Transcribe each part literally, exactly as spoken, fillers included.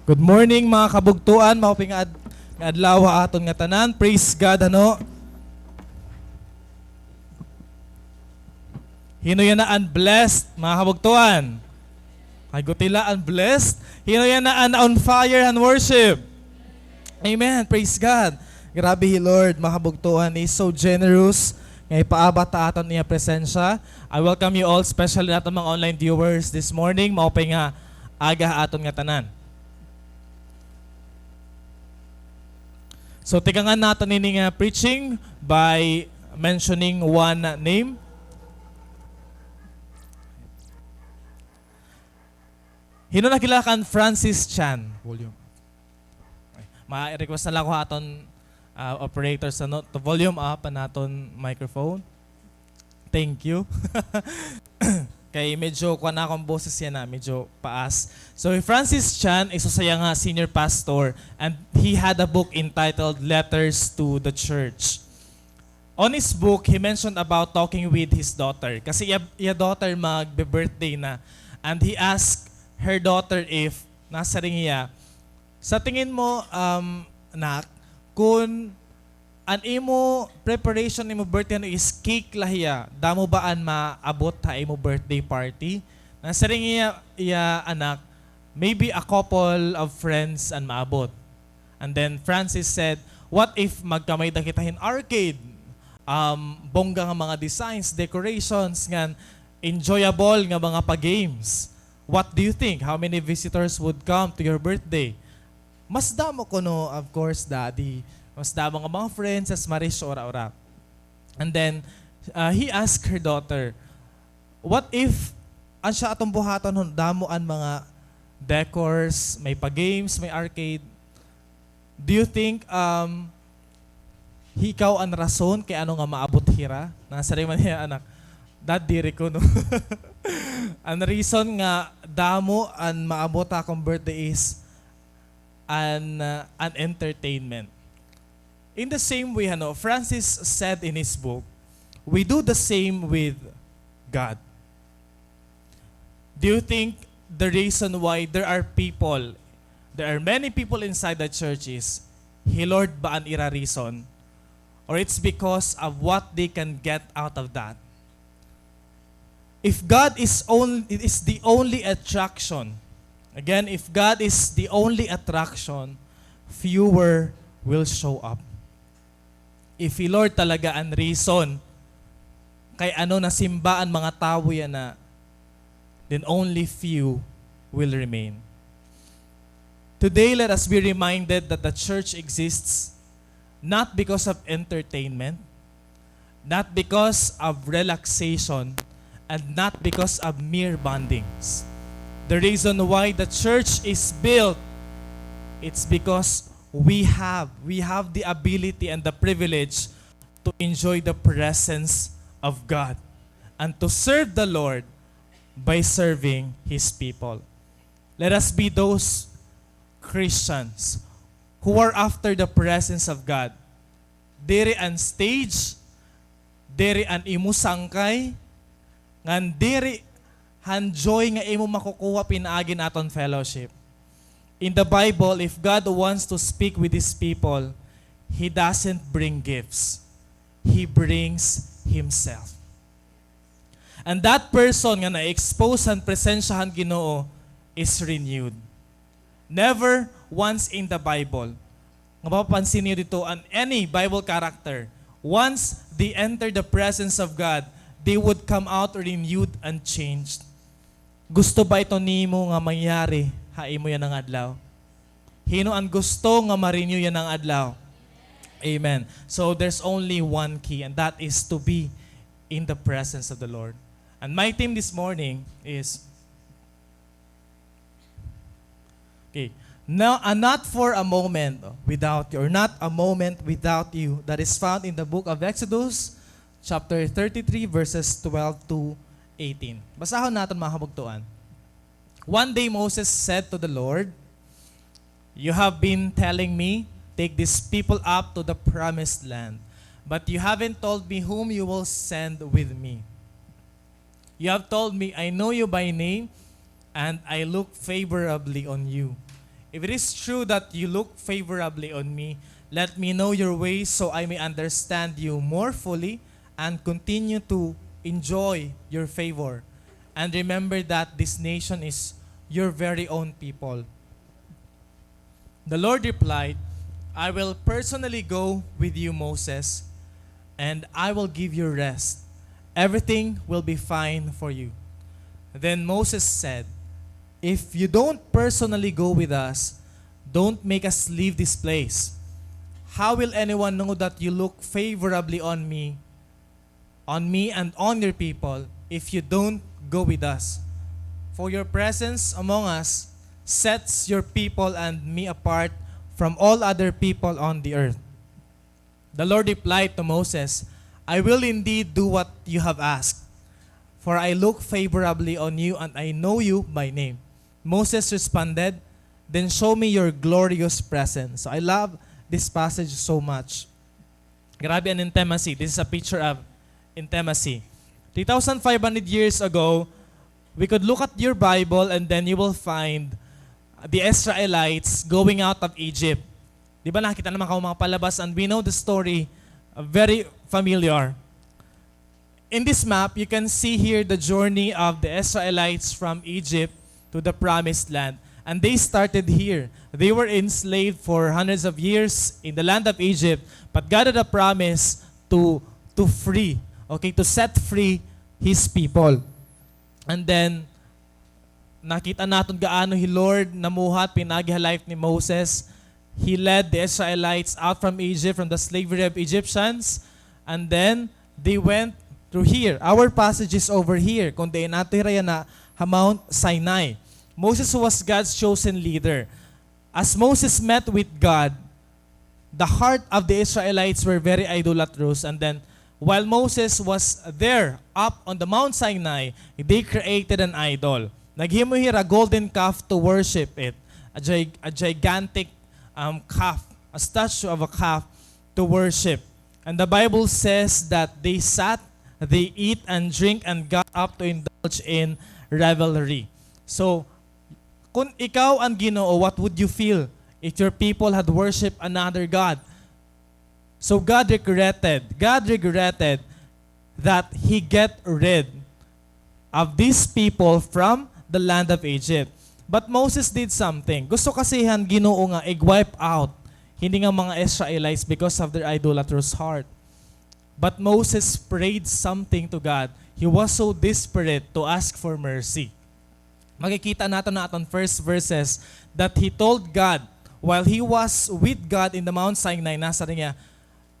Good morning, mga kabugtoan. Maupay nga ad-, nga adlaw ha aton ngatanan. Praise God, ano? Hin-o yana an blessed, mga kabugtoan? Ay, gutila an blessed. Hin-o yana an on fire han worship? Amen. Praise God. Grabe hi Lord, mga kabugtoan. He is so generous nga ipaabat ha aton iya presensya. I welcome you all, especially naton mga online viewers this morning. Maupay nga aga ha aton ngatanan. So, tikangan naton ini nga preaching by mentioning one name. Hin-o nakilala kan Francis Chan? Volume. Ma-request na la ako ha aton, ah, operator sa no-, to volume up an aton microphone. Thank you. Kay medyo kuan an akon boses yana, medyo paas. So, hi Francis Chan, isa siya nga senior pastor, and he had a book entitled Letters to the Church. On his book, he mentioned about talking with his daughter. Kasi iya, iya daughter magbe-birthday na. And he asked her daughter if, nasiring hiya, sa tingin mo, um, nak, kun an imo preparation imo birthday ano is cake la hiya, damo ba an maabot ha imo birthday party? Nasiring iya, iya anak, maybe a couple of friends an maabot. And then Francis said, "What if magkamay-ada kita hin arcade? Um, bongga nga mga designs, decorations, ngan enjoyable nga mga pa-games. What do you think? How many visitors would come to your birthday?" Mas damo kuno, of course, Daddy. Mas damo nga mga friends, as Maris, ora-ora. And then, uh, he asked her daughter, "What if, an siya aton buhaton hon, damo an mga decors, may pa-games, may arcade. Do you think, um, ikaw an rason kay ano nga maabot hira?" Nasiring man hiya anak, "Dad, diri kuno." An reason nga damo an maabot ha akon birthday is an, uh, an entertainment. In the same way, ano, Francis said in his book, we do the same with God. Do you think the reason why there are people, there are many people inside the church is, hi Lord ba an ira reason? Or it's because of what they can get out of that? If God is on-, is the only attraction, again, if God is the only attraction, fewer will show up. If hi Lord talaga an reason kay ano nasimba an mga tawo yana, then only few will remain. Today, let us be reminded that the church exists not because of entertainment, not because of relaxation, and not because of mere bondings. The reason why the church is built, it's because we have, we have the ability and the privilege to enjoy the presence of God and to serve the Lord by serving His people. Let us be those Christians who are after the presence of God. Diri an stage, diri an imo sangkay, ngan diri han joy nga imo makukuha pinaagi han aton fellowship. In the Bible, if God wants to speak with His people, He doesn't bring gifts. He brings Himself. And that person nga na-expose han presensya han Ginoo is renewed. Never once in the Bible nga mapapansin niyo dito an any Bible character, once they enter the presence of God, they would come out renewed and changed. Gusto ba ito nimo nga mangyari ha imo yana nga adlaw? Hin-o an gusto nga ma-renew yana nga adlaw? Amen. So there's only one key, and that is to be in the presence of the Lord. And my theme this morning is, okay, now, uh, not for a moment without you, or not a moment without you, that is found in the book of Exodus, chapter thirty-three, verses twelve to eighteen. Basahon naton, mga kabugtoan. One day Moses said to the Lord, "You have been telling me, 'Take these people up to the promised land,' but you haven't told me whom you will send with me. You have told me, 'I know you by name, and I look favorably on you.' If it is true that you look favorably on me, let me know your ways so I may understand you more fully and continue to enjoy your favor. And remember that this nation is your very own people." The Lord replied, "I will personally go with you, Moses, and I will give you rest. Everything will be fine for you." Then Moses said, "If you don't personally go with us, don't make us leave this place. How will anyone know that you look favorably on me, on me and on your people, if you don't go with us? For your presence among us sets your people and me apart from all other people on the earth." The Lord replied to Moses, "I will indeed do what you have asked, for I look favorably on you and I know you by name." Moses responded, "Then show me your glorious presence." So I love this passage so much. Grabe an intimacy. This is a picture of intimacy. Three thousand five hundred years ago, we could look at your Bible and then you will find the Israelites going out of Egypt. Di ba nakita naman kamo mga palabas, and we know the story, uh, very familiar. In this map, you can see here the journey of the Israelites from Egypt to the promised land. And they started here. They were enslaved for hundreds of years in the land of Egypt, but God had a promise to, to free, okay, to set free His people. And then, nakita naton gaano hi Lord namuhat pinaagi ha life ni Moses. He led the Israelites out from Egypt, from the slavery of Egyptians. And then, they went through here. Our passage is over here. Kon diin nato hira yana ha Mount Sinai. Moses was God's chosen leader. As Moses met with God, the heart of the Israelites were very idolatrous. And then, while Moses was there, up on the Mount Sinai, they created an idol. Naghimo hira golden calf to worship it. A, gig- a gigantic, um, calf, a statue of a calf to worship. And the Bible says that they sat, they eat and drink, and got up to indulge in revelry. So, kun ikaw an Ginoo, what would you feel if your people had worshipped another god? So God regretted, God regretted that He get rid of these people from the land of Egypt. But Moses did something. Gusto kasi han Ginoo nga i-wipe out hini nga mga Israelites because of their idolatrous heart. But Moses prayed something to God. He was so desperate to ask for mercy. Makikita naton ha aton first verses that he told God, while he was with God in the Mount Sinai, nasiring hiya,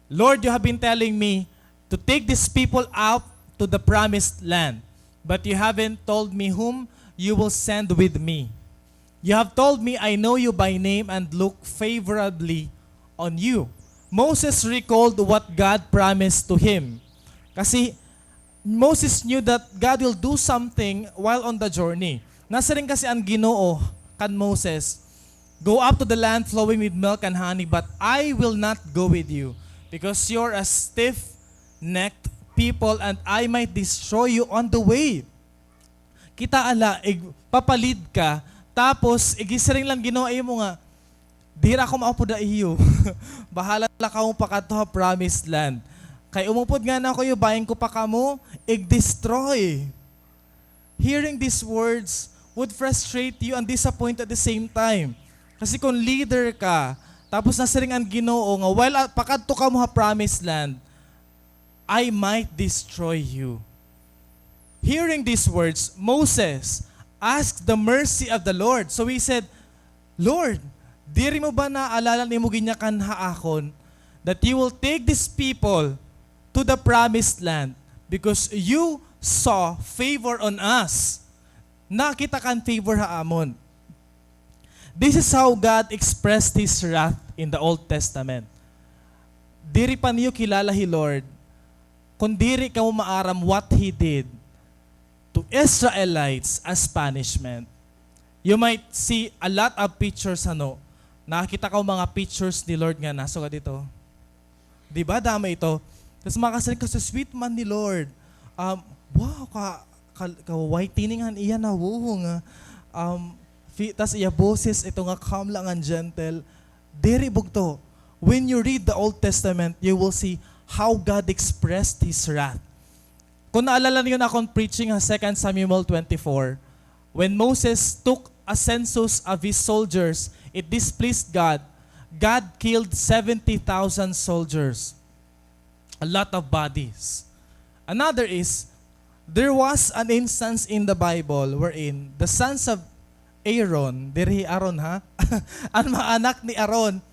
"Lord, you have been telling me to take these people out to the promised land, but you haven't told me whom you will send with me. You have told me I know you by name and look favorably on you." Moses recalled what God promised to him. Kasi Moses knew that God will do something while on the journey. Nasiring kasi an Ginoo kan Moses, "Go up to the land flowing with milk and honey, but I will not go with you, because you are a stiff-necked people, and I might destroy you on the way." Kita ala, ig-, papa-lead ka, tapos igisiring la han Ginoo ha imo nga, "Diri ako maupod ha iyo. Bahala la kamo pakadto ha promised land. Kay umupod ngani ako ha iyo, bangin ko pa kamo ig-destroy." Hearing these words would frustrate you and disappoint at the same time. Kasi kung leader ka, tapos nasiring an Ginoo nga, "While, ah, pakadto kamo ha promised land, I might destroy you." Hearing these words, Moses asked the mercy of the Lord. So he said, "Lord, diri mo ba naalala an imo ginyakan ha akon, that you will take these people to the promised land because you saw favor on us?" Nakita ka an favor ha amon. This is how God expressed His wrath in the Old Testament. Diri pa niyo kilala hi Lord, kon diri kamo maaram what He did to Israelites as punishment. You might see a lot of pictures, ano? Nakakita ka mga pictures ni Lord nga nasugad ito. Di ba, damo ito? Tas makasiring ka sa sweet man ni Lord. Um, wow, ka, ka, ka-whitening han iya nawong. Um, Fi-, tas iya boses, ito nga calm la ngan gentle. Diri, bugto. When you read the Old Testament, you will see how God expressed His wrath. Kung naalala niyo na akong preaching ha Second Samuel twenty-four, when Moses took a census of his soldiers, it displeased God. God killed seventy thousand soldiers. A lot of bodies. Another is, there was an instance in the Bible wherein the sons of Aaron, diri hi Aaron ha, an mga anak ni Aaron,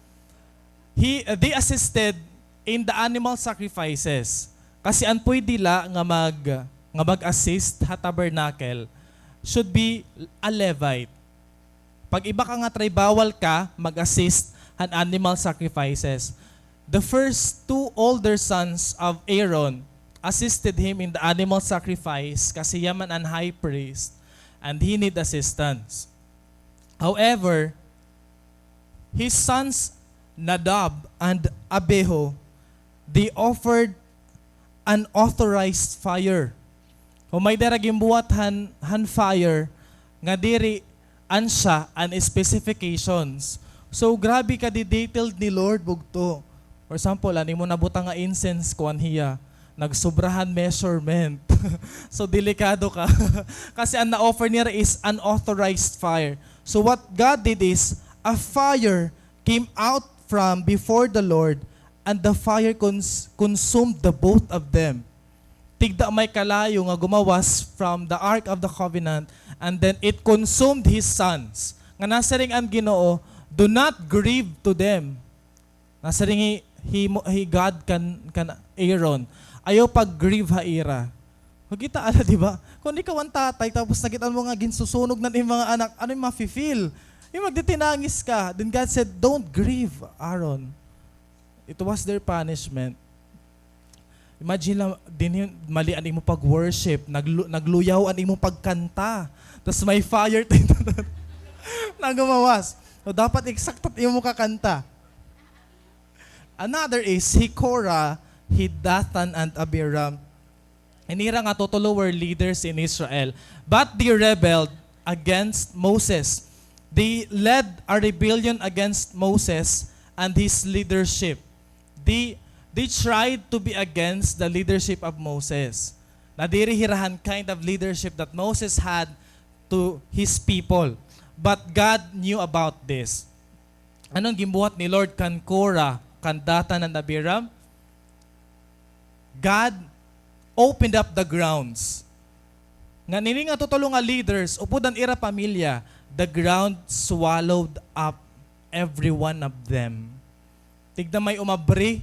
he, they assisted in the animal sacrifices. Kasi an pwede la nga mag-, nga mag-assist ha tabernacle should be a Levite. Pag iba ka nga tribe, bawal ka mag-assist han animal sacrifices. The first two older sons of Aaron assisted him in the animal sacrifice kasi hiya man an high priest and he need assistance. However, his sons Nadab and Abihu, they offered unauthorized fire. Humay dira ginbuhat han, han fire nga diri ansya an specifications. So, grabe ka di-detailed ni Lord, bugto. For example, an imo nabutang nga incense, kuan hiya, nagsobrahan measurement. So, delikado ka. Kasi an na-offer nira is unauthorized fire. So, what God did is, a fire came out from before the Lord, and the fire cons-, consumed the both of them. Tigda may kalayo nga gumawas from the Ark of the Covenant, and then it consumed his sons. Nga nasiring an Ginoo, "Do not grieve to them." Nasiring hi, hi Mo-, hi God kan, kan Aaron, "Ayaw pag-grieve ha ira." Makita ala, di ba? Kung ikaw an tatay, tapos nakita mo nga ginsusunog na an mga anak, ano yung mafe-feel? Yung magtitinangis ka. Then God said, "Don't grieve, Aaron." It was their punishment. Imagine lang, dinhi, mali an imo pag-worship, naglu-, nagluyaw an imo pagkanta. Tas may fire, nagumawas. So, dapat eksakto an imo kakanta. Another is, hi Korah, hi Dathan, and Abiram. An ira nga tutulo were leaders in Israel, but they rebelled against Moses. They led a rebellion against Moses and his leadership. They, they tried to be against the leadership of Moses. Nadiri hira han kind of leadership that Moses had to his people. But God knew about this. Ano an ginbuhat ni Lord kan Korah, kan Dathan, and Abiram? God opened up the grounds. Ngan ini nga tutulo nga leaders, upod an ira pamilya, the ground swallowed up every one of them. Tigda may umabri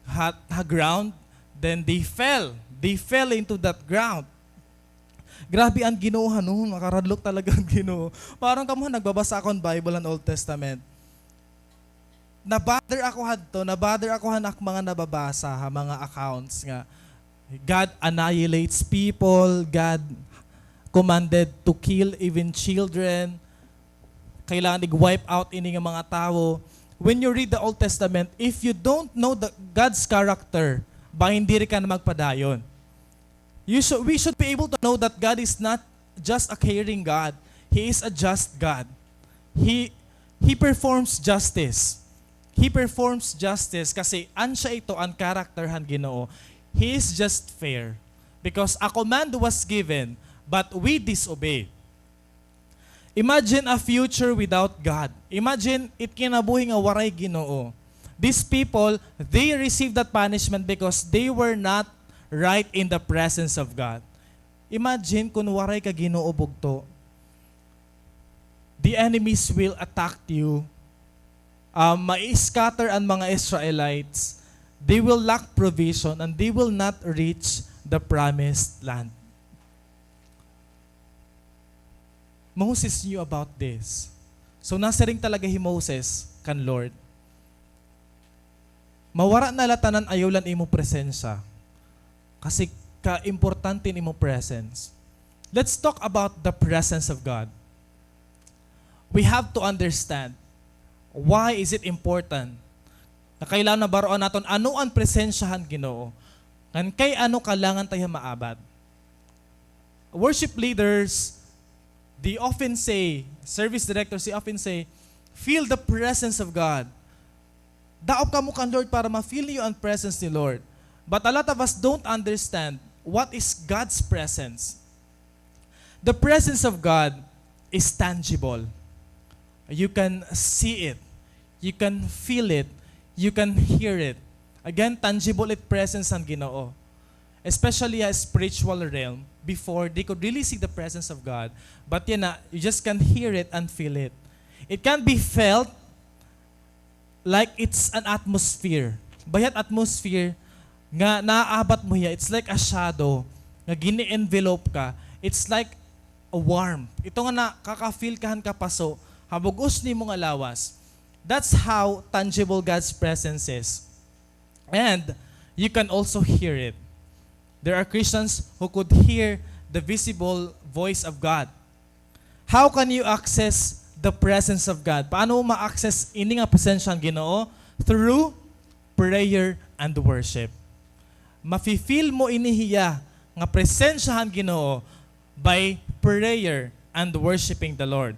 ha, ha ground, then they fell. They fell into that ground. Grabe an Ginoo, ano, makaradlok talaga an Ginoo. Parang kamo nagbabasa akon Bible an Old Testament. Na-bother ako hadto, na-bother ako han ak mga nababasa ha mga accounts nga God annihilates people, God commanded to kill even children. Kailangan ig-wipe out ini nga mga tawo. When you read the Old Testament, if you don't know the, God's character, bangin diri ka na magpadayon. You should, we should be able to know that God is not just a caring God. He is a just God. He, He performs justice. He performs justice kasi ansya ito an character han Ginoo. He is just fair because a command was given, but we disobey. Imagine a future without God. Imagine it kinabuhi nga waray Ginoo. These people, they received that punishment because they were not right in the presence of God. Imagine kung waray ka Ginoo, bugto. The enemies will attack you. Um, mai-scatter an mga Israelites. They will lack provision and they will not reach the promised land. Moses knew about this. So, nasiring talaga hi Moses kan Lord, "Mawara na la tanan, ayaw la an imo presensya. Kasi ka-importante an imo presence." Let's talk about the presence of God. We have to understand why is it important na kailangan mabaroan naton ano an presensya han Ginoo. Ngan kay ano kailangan ta hiya maabad. Worship leaders, They often say, service directors, they often say, "Feel the presence of God." Daop kamo kan Lord para ma-feel niyo an presence ni Lord. But a lot of us don't understand what is God's presence. The presence of God is tangible. You can see it. You can feel it. You can hear it. Again, tangible it presence han Ginoo. Especially ha spiritual realm, before, they could really see the presence of God. But yana, you just can hear it and feel it. It can be felt like it's an atmosphere. Bayat atmosphere nga naaabat mo hiya, it's like a shadow nga gini-envelope ka. It's like a warmth. Ito nga nakaka-feel ka han kapaso, ha bug-os nimo nga lawas. That's how tangible God's presence is. And you can also hear it. There are Christians who could hear the visible voice of God. How can you access the presence of God? Paano mo ma-access ini nga presensya han Ginoo? Through prayer and worship. Mafi-feel mo ini hiya nga presensya han Ginoo by prayer and worshiping the Lord.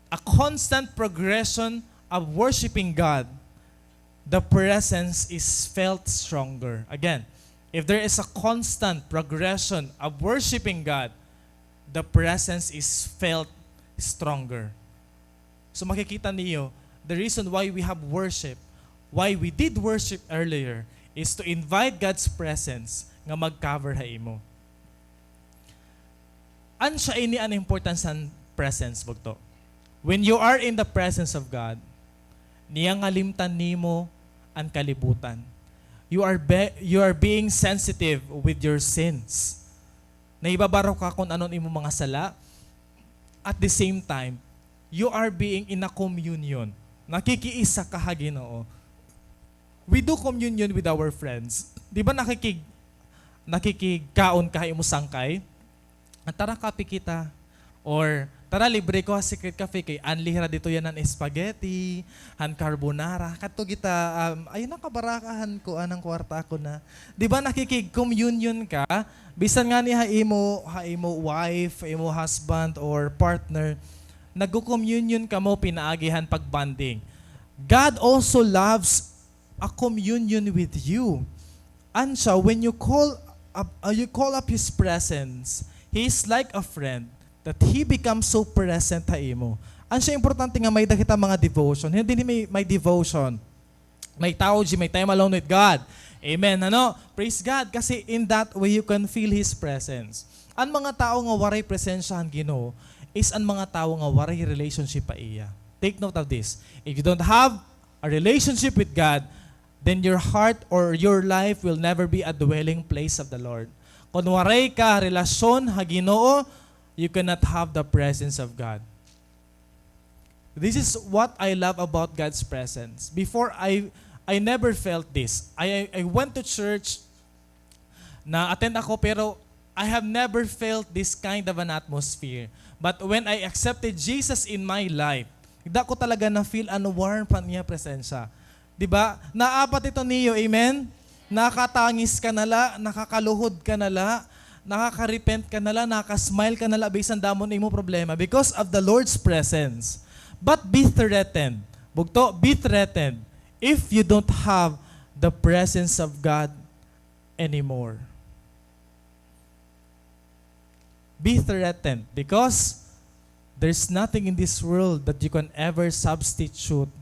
A constant progression of worshiping God, the presence is felt stronger. Again, if there is a constant progression of worshiping God, the presence is felt stronger. So makikita niyo, the reason why we have worship, why we did worship earlier, is to invite God's presence nga mag-cover ha imo. Ansya ini an importance han presence, bugto. When you are in the presence of God, niyangalimtan nimo an kalibutan. You are be-, you are being sensitive with your sins. Nahibabaro ka kon ano an imo mga sala. At the same time, you are being in a communion. Nakikiisa ka ha Ginoo. We do communion with our friends. Di ba nakikig-, nakikigkaon ka ha imo sangkay? Tara, kape kita. Or, tara, libre ko ha Secret Cafe kay anli hira didto yana han spaghetti, han carbonara. Kadto kita, um, ay, nakabaraka han kuan, han kwarta ko na. Di ba nakikig-communion ka? Bisan ngani ha imo, ha imo wife, ha imo husband or partner, nagko-communion kamo pinaagi han pag-bonding. God also loves a communion with you. Ansya, when you call up, uh, you call up His presence, He is like a friend that He becomes so present ha imo. Ansya, importante nga may-ada kita mga devotion. Hin-o dinhi may, may devotion? May tawo didi, may time alone with God. Amen. Ano? Praise God. Kasi in that way, you can feel His presence. An mga tawo nga waray presensya han Ginoo is an mga tawo nga waray relationship pa iya. Take note of this. If you don't have a relationship with God, then your heart or your life will never be a dwelling place of the Lord. Kon waray ka relasyon ha Ginoo, you cannot have the presence of God. This is what I love about God's presence. Before, I, I never felt this. I, I, I went to church, na-attend ako, pero I have never felt this kind of an atmosphere. But when I accepted Jesus in my life, dida ko talaga na-feel an warmth han iya presensya. Di ba? Naabat ito niyo, amen? Nakatangis ka na la, nakakaluhod ka na la, nakaka-repent ka na la, nakaka-smile ka na la, bisan damo an imo problema because of the Lord's presence. But be threatened. Bugto, be threatened if you don't have the presence of God anymore. Be threatened because there's nothing in this world that you can ever substitute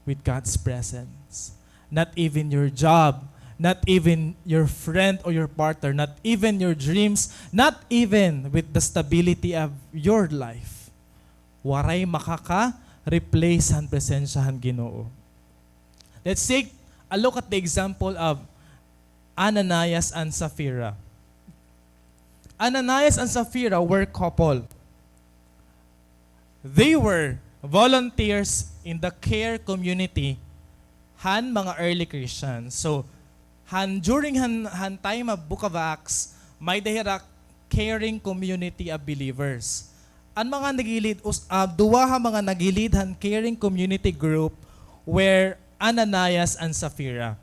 with God's presence. Not even your job, not even your friend or your partner, not even your dreams, not even with the stability of your life. Waray makaka-replace han presensya han Ginoo. Let's take a look at the example of Ananias and Sapphira. Ananias and Sapphira were couple. They were volunteers in the care community han mga early Christians. So, han, during han, han time of Book of Acts, may-ada hira caring community of believers. An mga nag-lead, us-, ah, duha ha mga nag-lead han caring community group were Ananias and Sapphira.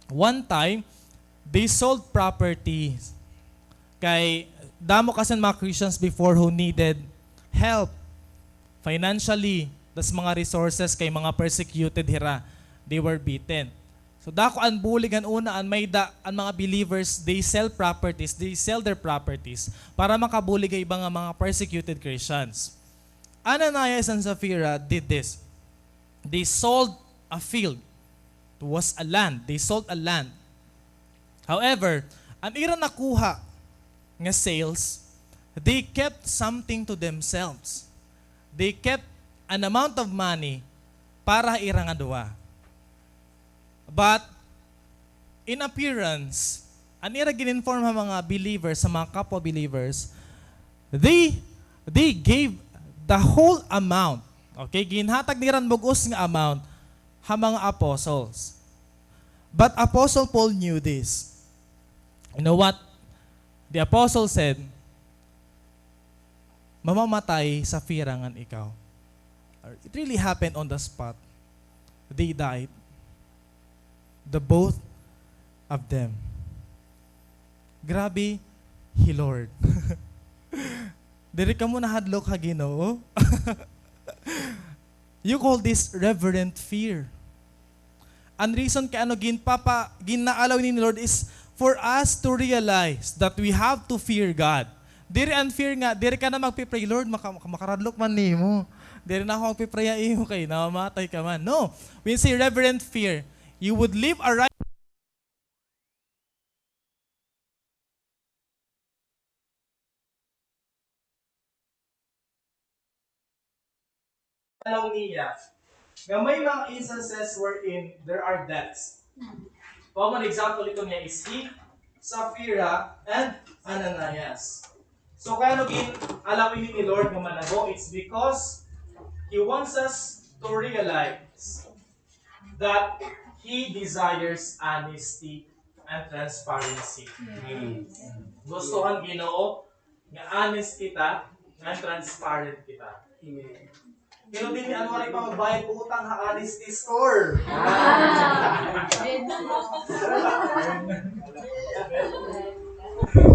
One time, they sold property kay Damo kasi an mga Christians before who needed help financially, tas mga resources kay mga persecuted hira, they were beaten. So, dako an bulig han una, an may-ada, an mga believers, they sell properties, they sell their properties para makabulig ha iba nga mga persecuted Christians. Ananias and Sapphira did this. They sold a field. It was a land. They sold a land. However, an ira nakuha nga sales, they kept something to themselves. They kept an amount of money para ha ira nga duha. But in appearance, an ira gin-inform ha mga believers, sa mga kapwa believers, they, they gave the whole amount. Okay, ginhatag nira an bug-os nga amount ha mga apostles. But Apostle Paul knew this. You know what? The apostle said, "Mamamatay hi Sapphira ngan ikaw." It really happened on the spot. They died. The both of them. Grabe hi Lord. Diri kamo nahadlok ha Ginoo? You call this reverent fear. An reason kay ano ginpapa-, gin-allow ini ni Lord is for us to realize that we have to fear God. Diri an fear nga, diri ka na magpi-pray, "Lord, maka-, maka-, makaradlok man nimo. Diri na ako magpi-pray ha imo kay namamatay ka man." No. When say reverent fear, you would live a right Allow niya nga may mga instances wherein there are deaths. Common example ito niya is hi Sapphira and Ananias. So, kay ano gin-allow ini ni Lord nga manabo? It's because He wants us to realize that He desires honesty and transparency. Amen. Gusto han Ginoo nga honest kita, nga transparent kita. Amen. Pero dinhi, ano, waray pa magbayad utang ha honesty store. Ah.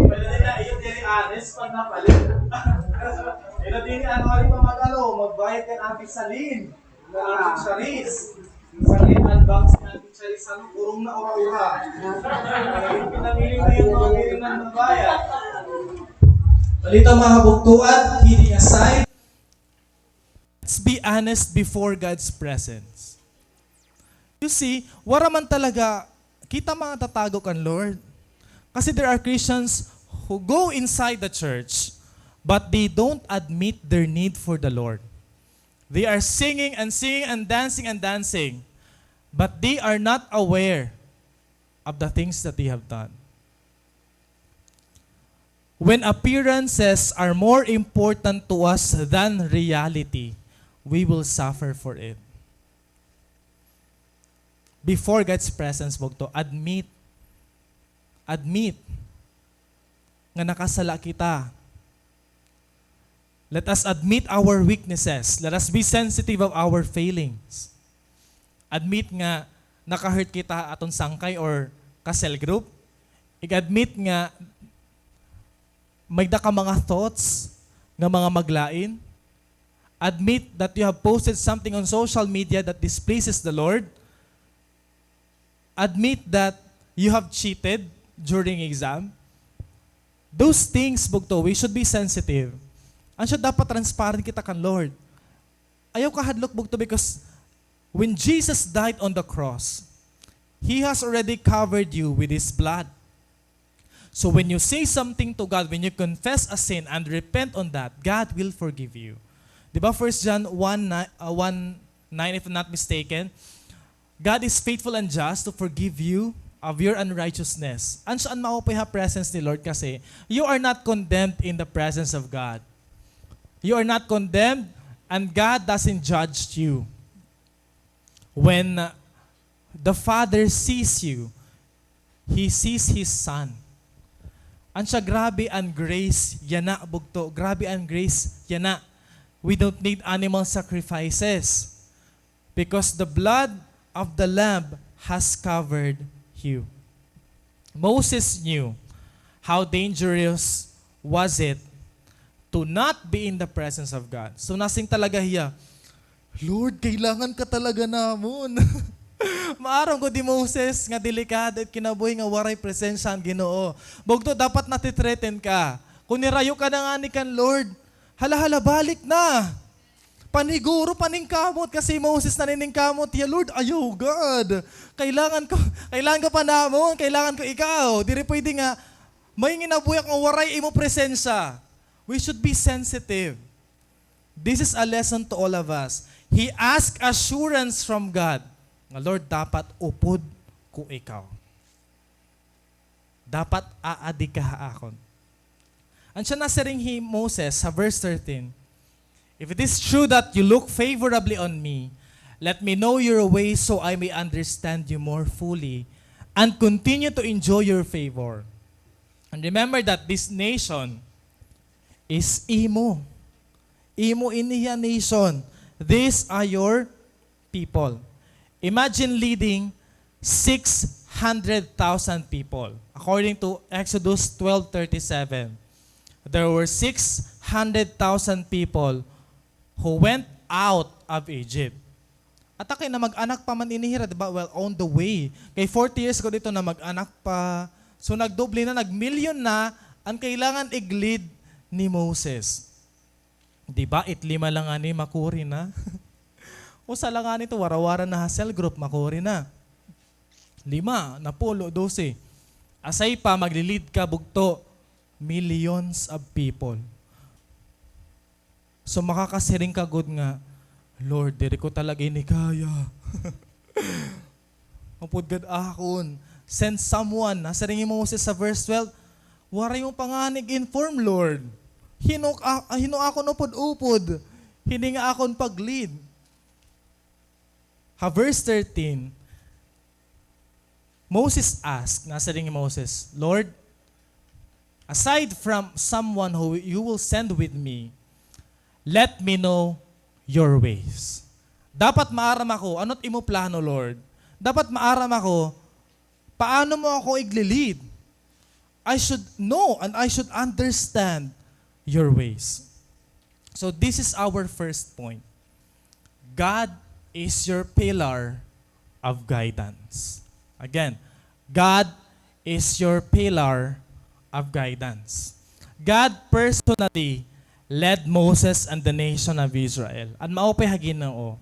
Pwede na, iyo diri honest pag napalit. Pero dinhi, ano, waray pa mag-, ano, magbayad kan Ate Salin. Ang Charis. Sakit ang bangs ni Ate Charis, ano, purong na ura-ura. Pinamili na yung mga diri na nagbayad. Balita, mga kabugtoan, kidding aside. Let's be honest before God's presence. You see, wara man talaga kita matatago kan Lord. Kasi there are Christians who go inside the church, but they don't admit their need for the Lord. They are singing and singing and dancing and dancing, but they are not aware of the things that they have done. When appearances are more important to us than reality, we will suffer for it. Before God's presence, bugto, admit. Admit nga nakasala kita. Let us admit our weaknesses. Let us be sensitive of our failings. Admit nga naka-hurt kita ha aton sangkay or ka-cell group. Ig-admit nga may-ada ka mga thoughts nga mga maglain. Admit that you have posted something on social media that displeases the Lord. Admit that you have cheated during exam. Those things, bugto, we should be sensitive. An siya dapat transparent kita kan Lord. Ayaw ka hadlok, bugto, because when Jesus died on the cross, He has already covered you with His blood. So when you say something to God, when you confess a sin and repent on that, God will forgive you. Di ba, First John one, ni-, uh, one nine, if I'm not mistaken, God is faithful and just to forgive you of your unrighteousness. An siya an maupay ha presence ni Lord kasi you are not condemned in the presence of God. You are not condemned and God doesn't judge you. When, uh, the Father sees you, He sees His Son. An siya, grabe an grace yana, bugto. Grabe an grace yana. We don't need animal sacrifices because the blood of the Lamb has covered you. Moses knew how dangerous was it to not be in the presence of God? So, nasiring talaga hiya, "Lord, kailangan ka talaga namon." Maaram gud hi Moses nga delikado it kinabuhi nga waray presensya han Ginoo. Bugto, dapat nati-threaten ka. Kon nirayo ka na ngani kan Lord, hala, hala, balik na. Paniguro, paningkamot, kasi hi Moses naniningkamot hiya, "Lord, ayaw, God. Kailangan ko, kailangan ka pa namon, kailangan ko ikaw. Diri pwede nga may nginabuhi ako nga waray imo presensya." We should be sensitive. This is a lesson to all of us. He asked assurance from God nga, "Lord, dapat upod ko ikaw. Dapat aadi ka ha akon." An siya nasiring hi Moses sa verse thirteen, "If it is true that you look favorably on me, let me know your ways so I may understand you more fully and continue to enjoy your favor. And remember that this nation is imo." Imo ini hiya nation. These are your people. Imagine leading six hundred thousand people. According to Exodus twelve thirty-seven, there were six hundred thousand people who went out of Egypt. Ata kay namag-anak pa man ini hira, di ba? Well, on the way. Kay forty years ago dito, namag-anak pa. So, nagdoble na, nagmilyon na an kailangan ig-lead ni Moses. Di ba, it lima la ngani makuri na? Usa la ngani to, wara-wara na ha cell group, makuri na. Lima, napulo, dose. Asay pa, magli-lead ka, bugto, millions of people. So, makakasiring ka gud nga, "Lord, diri ko talaga ini kaya." Upod gad akon. Send someone. Nasiring hi Moses sa verse twelve, "Waray mo pa ngani ig-inform, Lord. Hin-o, ah, hin-o akon upod-upod hini nga akon pag-lead?" Ha verse thirteen, Moses asked, nasiring hi Moses, "Lord, aside from someone who you will send with me, let me know your ways." Dapat maaram ako, ano it imo plano, Lord? Dapat maaram ako, paano mo ako igli-lead? I should know and I should understand your ways. So this is our first point. God is your pillar of guidance. Again, God is your pillar of guidance. God personally led Moses and the nation of Israel. An maupay ha Ginoo.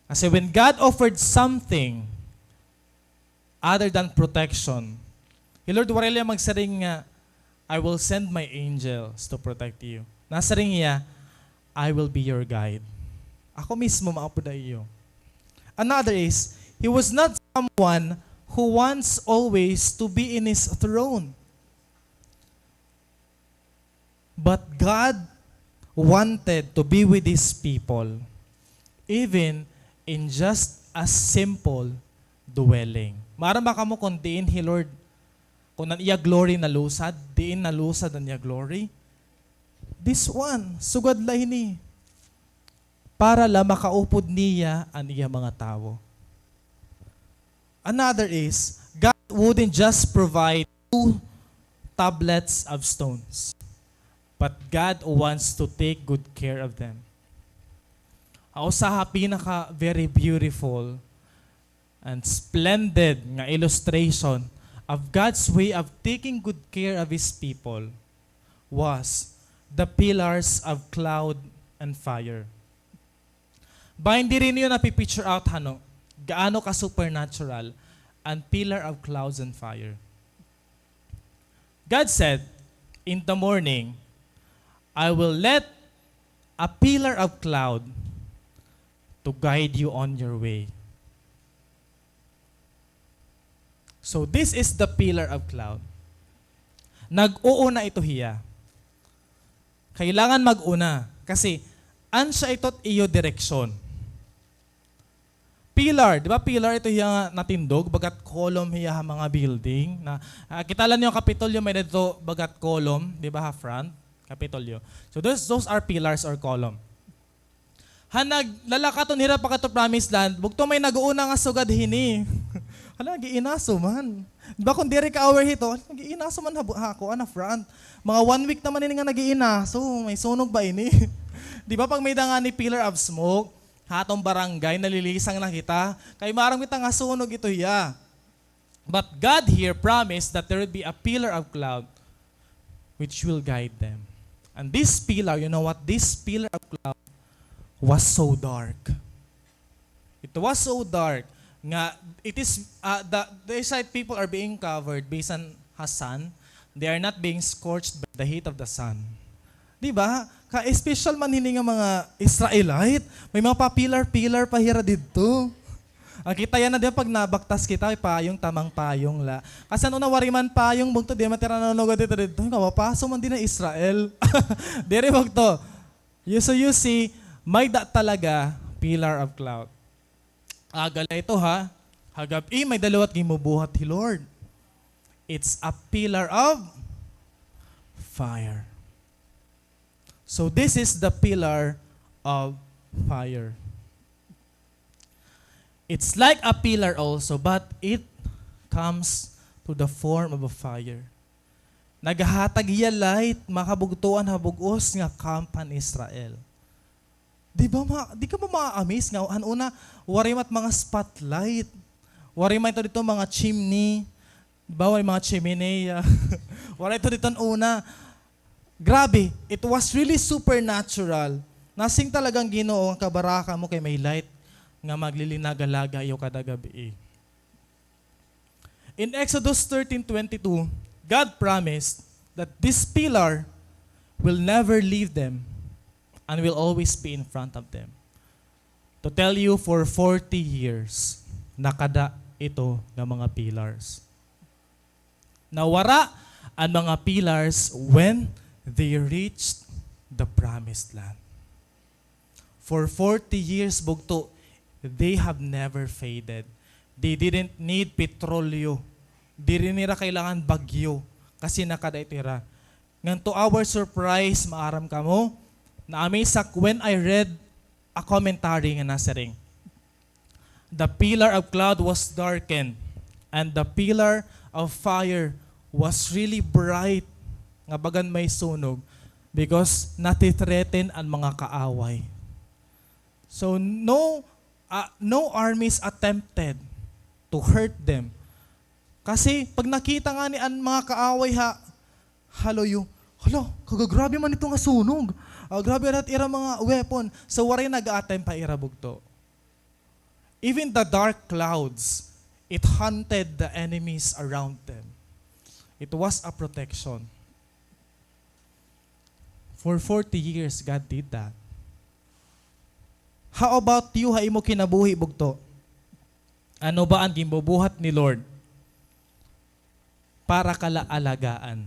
Kasi when God offered something other than protection, hi Lord, waray la hiya magsiring nga, "I will send my angels to protect you." Nasiring hiya, "I will be your guide." Ako mismo maupod ha iyo. Another is, he was not someone who wants always to be in his throne. But God wanted to be with His people, even in just a simple dwelling. Maaram ba kamo kon diin hi Lord, kon an iya glory nalusad, diin nalusad an iya glory? This one, sugad la hini. Para la makaupod niya an iya mga tawo. Another is, God wouldn't just provide two tablets of stones, but God wants to take good care of them. Ang usa ha pinaka very beautiful and splendid nga illustration of God's way of taking good care of His people was the pillars of cloud and fire. Bahin diri niyo napi-picture out, hano, gaano ka supernatural an pillar of clouds and fire. God said, "In the morning, I will let a pillar of cloud to guide you on your way." So, this is the pillar of cloud. Nag-uuna ito hiya. Kailangan mag-una. Kasi, an siya ito't iyo direksyon. Pillar, di ba pillar ito hiya nga natindog, bagat column hiya ha mga building. Na, ah, kita la niyo an Kapitolyo, may-ada didto bagat column, di ba, ha front? Kapitolyo. So, those, those are pillars or column. Han naglalakaton hira pakadto Promised Land, bugto may nag-uuna nga sugad hini. Hala, giinaso man. Di ba kung diri ka aware hito, nag-iinaso man ha, ha, kuan, ha front. Mga one week naman ini nga nag-iinaso, may sunog ba ini? Di ba pag may-ada ngani pillar of smoke, ha aton barangay, nalilisang na kita. Kay maaram kita nga sunog ito hiya. But God here promised that there would be a pillar of cloud which will guide them. And this pillar, you know what? This pillar of cloud was so dark. It was so dark nga it is, uh, the, the Israelite people are being covered bisan ha sun. They are not being scorched by the heat of the sun. Di ba? Ka-special man hini nga mga Israelite. May mga pa-pillar-pillar pa hira didto. Nakita yana, di ba, pag nabaktas kita, may payong, tamang payong la. Kasi ano na, waray man payong, bugto, di man tira nanunugad didto, didto. Kawapaso man dinhi ha Israel. Diri, bugto. You, so you see, may-ada talaga pillar of cloud. Aga la ito, ha? Ha gab-i, may-ada liwat ginbubuhat hi Lord. It's a pillar of fire. So this is the pillar of fire. It's like a pillar also, but it comes to the form of a fire. Naghahatag hiya light, mga kabugtoan, ha bug-os nga camp han Israel. Di ba ma-, di ka ba ma-amaze nga, han una, waray man it mga spotlight. Waray man ito didto mga chimney. Di ba, waray mga chimenea. Waray ito didto han una. Grabe, it was really supernatural. Nasiring talaga an Ginoo nga kabaraka mo kay may light nga maglilinaga-laga ha iyo kada gab-i. In Exodus thirteen twenty-two, God promised that this pillar will never leave them and will always be in front of them. To tell you, for forty years, nakada ito nga mga pillars. Nawara an mga pillars when they reached the promised land. For forty years, bugto, they have never faded. They didn't need petrolyo. Diri nira kailangan bagyo kasi nakada ito hira. Ngan to our surprise, maaram kamo, na-amaze ak when I read a commentary nga nasiring, "The pillar of cloud was darkened, and the pillar of fire was really bright," nga bagan may sunog, because nati-threaten an mga kaaway. So, no, ah, no armies attempted to hurt them. Kasi, pag nakita ngani an mga kaaway ha, ha luyo, "Hala, kagagrabe man ito nga sunog. Ah, grabe ira, ira mga weapon." So, waray nag-a-attempt ha ira bugto. Even the dark clouds, it hunted the enemies around them. It was a protection. For forty years, God did that. How about you, ha imo kinabuhi, bugto? Ano ba an ginbubuhat ni Lord para ka la alagaan?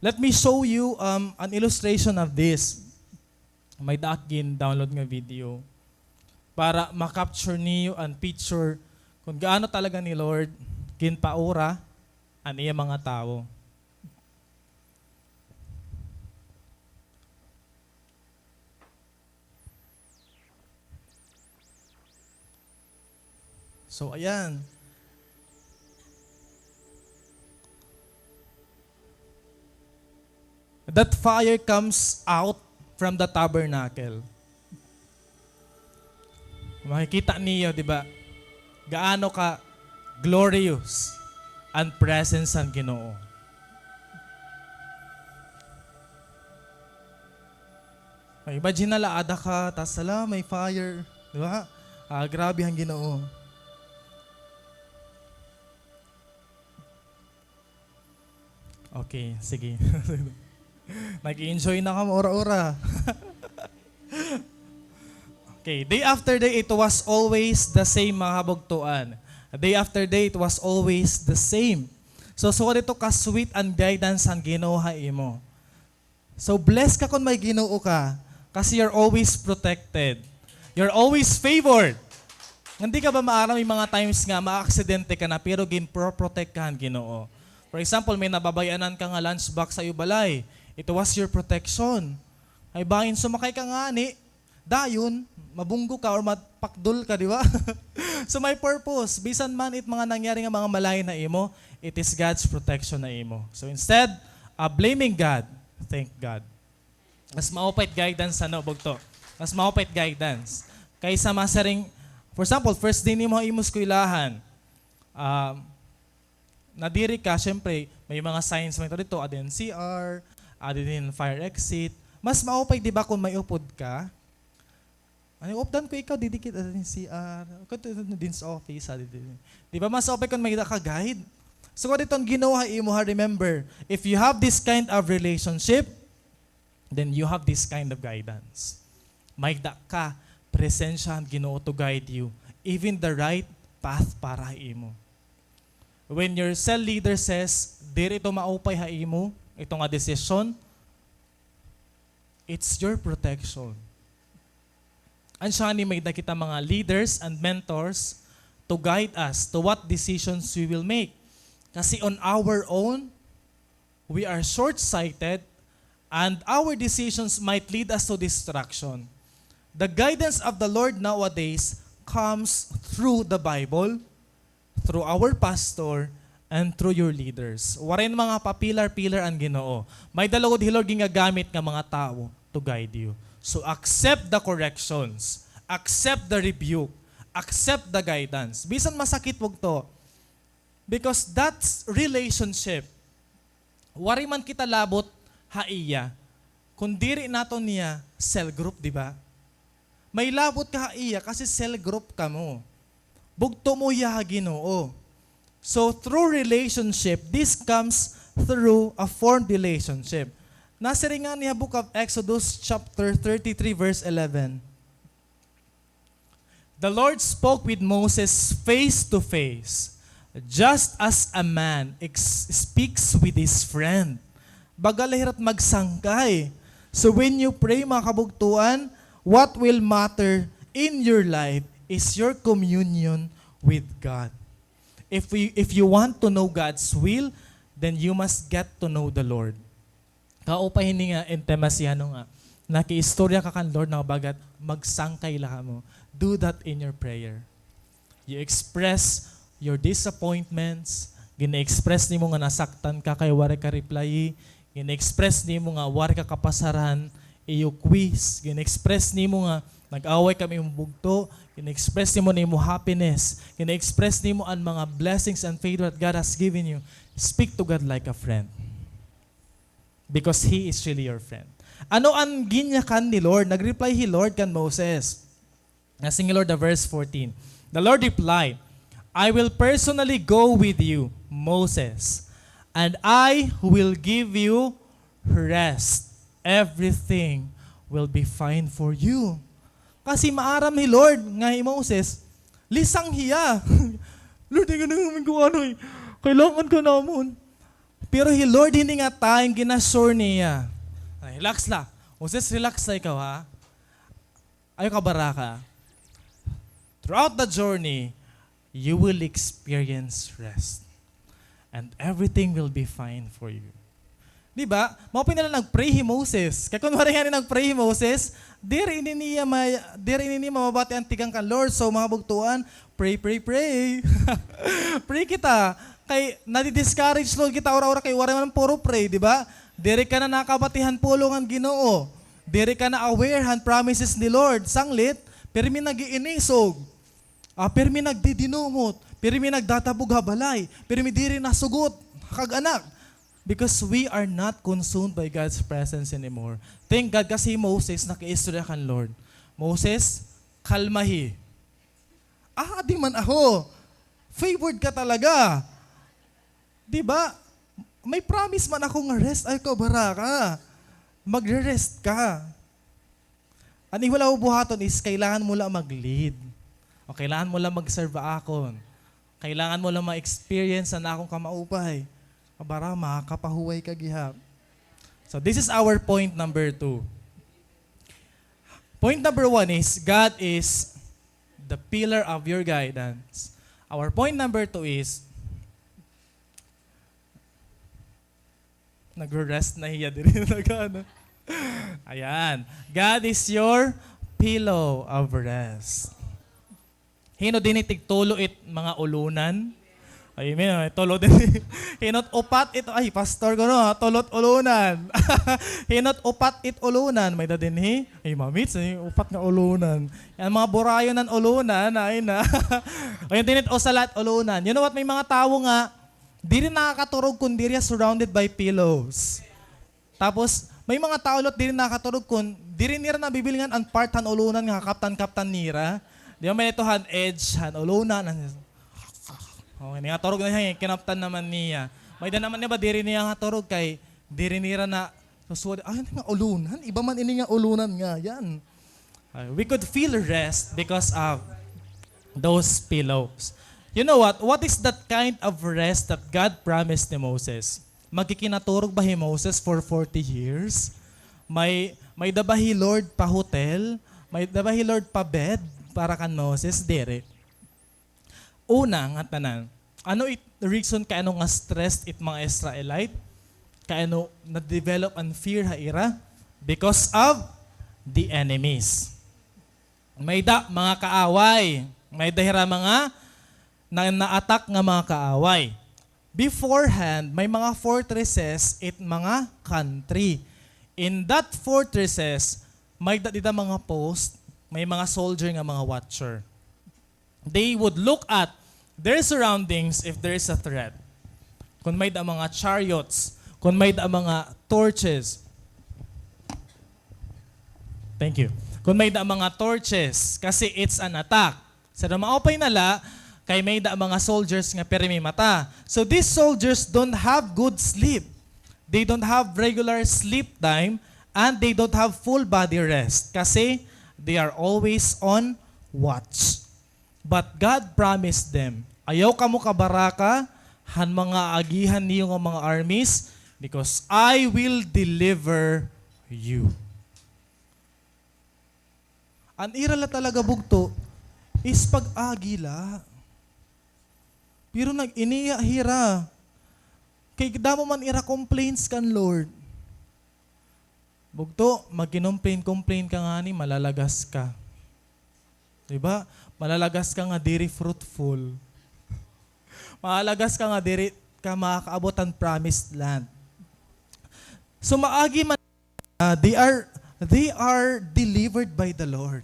Let me show you, um, an illustration of this. May-ada ak gin-download nga video para ma-capture niyo an picture kon gaano talaga ni Lord ginpaura an iya mga tawo. So, ayan. That fire comes out from the tabernacle. Makikita niyo, di ba? Gaano ka glorious an presence han Ginoo. May imagine na la, ada ka, tas hala, may fire. Di ba? Ah, grabe an Ginoo. Okay, sige. Nag-enjoy na kamo, ura-ura. Okay, day after day, it was always the same, mga kabugtoan. Day after day, it was always the same. So, sugad ito ka-sweet an guidance han Ginoo ha imo. So, blessed ka kon may Ginoo ka, kasi you're always protected. You're always favored. Ngan di ka ba maaram, may mga times nga maaksidente ka na, pero ginpro-protect ka han Ginoo. For example, may nababay-anan ka nga lunch box ha iyo balay. It was your protection. Hay bangin sumakay ka ngani, dayon, mabunggo ka or mapakdol ka, di ba? So may purpose. Bisan man it mga nangyari nga mga malain ha imo, it is God's protection ha imo. So instead of blaming God, thank God. Mas maupay it guidance, ano, bugto? Mas maupay it guidance. Kaysa masiring, for example, first day nimo ha imo eskwelahan, um, nadiri ka, syempre, may mga signs man ito dito, adi hin C R, adi hin fire exit. Mas maupay, di ba, kung may upod ka? Ay, updan ko ikaw, didikit, adi hin C R. Adi hin sa office, adi hin. Di ba, mas upay kung may da ka guide? So, adi iton Ginoo ha imo ha, remember, if you have this kind of relationship, then you have this kind of guidance. May da ka presensya han Ginoo to guide you, even the right path para ha imo. When your cell leader says, "Diri ito maupay ha imo, ito nga desisyon," it's your protection. An siya ni may da kita mga leaders and mentors to guide us to what decisions we will make. Kasi on our own, we are short-sighted, and our decisions might lead us to destruction. The guidance of the Lord nowadays comes through the Bible, through our pastor, and through your leaders. Waray mga pa-pillar-pillar an Ginoo. May da lugod hi Lord gingagamit nga mga tawo to guide you. So accept the corrections, accept the rebuke, accept the guidance. Bisan masakit, bugto. Because that's relationship. Waray man kita labot ha iya, kon diri naton niya cell group, di ba? May labot ka ha iya kasi cell group kamo. Bugto mo hiya ha Ginoo. So, through relationship, this comes through a formed relationship. Nasiring ngani ha book of Exodus chapter thirty-three, verse eleven. The Lord spoke with Moses face to face, just as a man ex-, speaks with his friend. Baga la hira it magsangkay. So when you pray, mga kabugtoan, what will matter in your life is your communion with God. If we, if you want to know God's will, then you must get to know the Lord. Kaupay hini nga intimacy, ano nga, nakiistorya ka kan Lord na bagat magsangkay la kamo. Do that in your prayer. You express your disappointments, gina-express nimo nga nasaktan ka kay waray ka reply, gina-express nimo nga waray ka kapasaran, iyo quiz, gina-express nimo nga nag-away kami imong bugto, gina-express nimo na imo happiness, gina-express nimo an mga blessings and favor that God has given you. Speak to God like a friend. Because He is really your friend. Ano an ginyakan ni Lord? Nag-reply hi Lord kan Moses. Nasiring hi Lord, the verse fourteen. The Lord replied, "I will personally go with you, Moses, and I will give you rest. Everything will be fine for you." Kasi maaram hi Lord nga hi Moses, lisang hiya. Lord, ay ganun naman ko ano eh. Kailangan ka namon. Pero hi Lord, hini nga time, gina-assure niya. Ay, relax la. Moses, relax la ikaw, ha? Ayaw kabaraka. Throughout the journey, you will experience rest. And everything will be fine for you. Di ba? Mao pa nila nag-pray hi Moses. Kay kun waray ngani nag-pray hi Moses, diri ini niya may, diri ini niya mamabati an tikang kan Lord. So, mga bugtoan, pray, pray, pray. Pray kita. Kay nadi-discourage, Lord, kita ura-ura kay waray man puro pray, di ba? Diri ka na nakabati han pulong han Ginoo. Diri ka na aware han promises ni Lord. Sanglit, pirmi nag-iinisog. Ah, pirmi nagdidinumot, pirmi nagdatabog ha balay, pirmi diri nasugot ha kag-anak. Because we are not consumed by God's presence anymore. Thank God kasi hi Moses nakiistorya kan Lord. Moses, kalmahi. Ah, di man ako. Favored ka talaga. Di ba? May promise man ako nga rest, ayaw kabaraka. Magre-rest ka. An imo la bubuhaton is kailangan mo la mag-lead. O kailangan mo la mag-serve ha akon. Kailangan mo la ma-experience an akon kamaupay. Abara, makakapahuway ka gihap. So this is our point number two. Point number one is God is the pillar of your guidance. Our point number two is nagre-rest na hiya diri, nag-ano. Ayan. God is your pillow of rest. Hin-o dinhi tigtulo it mga ulonan? Amen. Ay, tulo dinhi. Hin-o it upat it, ay, pastor ko, no, ha? Tulo it ulonan. Hin-o it upat it ulonan? May-ada dinhi? Ay, mamits, ay, upat nga ulonan. An mga burayon an ulonan, ay na. O, yun dinhi it usa la it ulonan. You know what? May mga tawo nga, diri nakakaturog kon diri surrounded by pillows. Tapos, may mga tawo la it diri nakaturog kon diri nira nabibilngan an part han ulonan nga kakaptan-kaptan nira. Di ba, may ito han edge han ulonan. Oh, ini nga turog na hiya, kinaptan naman niya. May-ada naman niya ba diri niya nga turog kay diri nira na susuwad. Ay, ini nga ulonan. Iba man ini nga ulonan nga yan. Uh, we could feel rest because of those pillows. You know what? What is that kind of rest that God promised ni Moses? Magkikinaturog ba hi Moses for forty years? May, may-ada ba hi Lord pa hotel? May-ada ba hi Lord pa bed para kan Moses? Diri. Una nga tanan, ano it reason kay ano nga stressed it mga Israelite? Kay ano na-develop an fear ha ira? Because of the enemies. May-ada mga kaaway. May-ada hira mga na, na-attack nga mga kaaway. Beforehand, may mga fortresses it mga country. In that fortresses, may-ada dida mga post, may mga soldier nga mga watcher. They would look at their surroundings if there is a threat. Kon may-ada mga chariots, kon may-ada mga torches. Thank you. Kon may-ada mga torches, kasi it's an attack. So, maupay na la, kay may-ada mga soldiers nga pirmi mata. So, these soldiers don't have good sleep. They don't have regular sleep time, and they don't have full body rest. Kasi, they are always on watch. But God promised them, "Ayaw kamo kabaraka han mga aagihan niyo nga mga armies, because I will deliver you." An ira la talaga bugto is pag-agi la. Pero nag-iniya hira. Kay damo man ira complaints kan Lord. Bugto, magkinomplain-complain ka ngani, malalagas ka. Di ba? Malalagas ka nga diri fruitful. Malalagas ka nga diri ka makakaabot han promised land. So, maagi man, ah, they are, they are delivered by the Lord.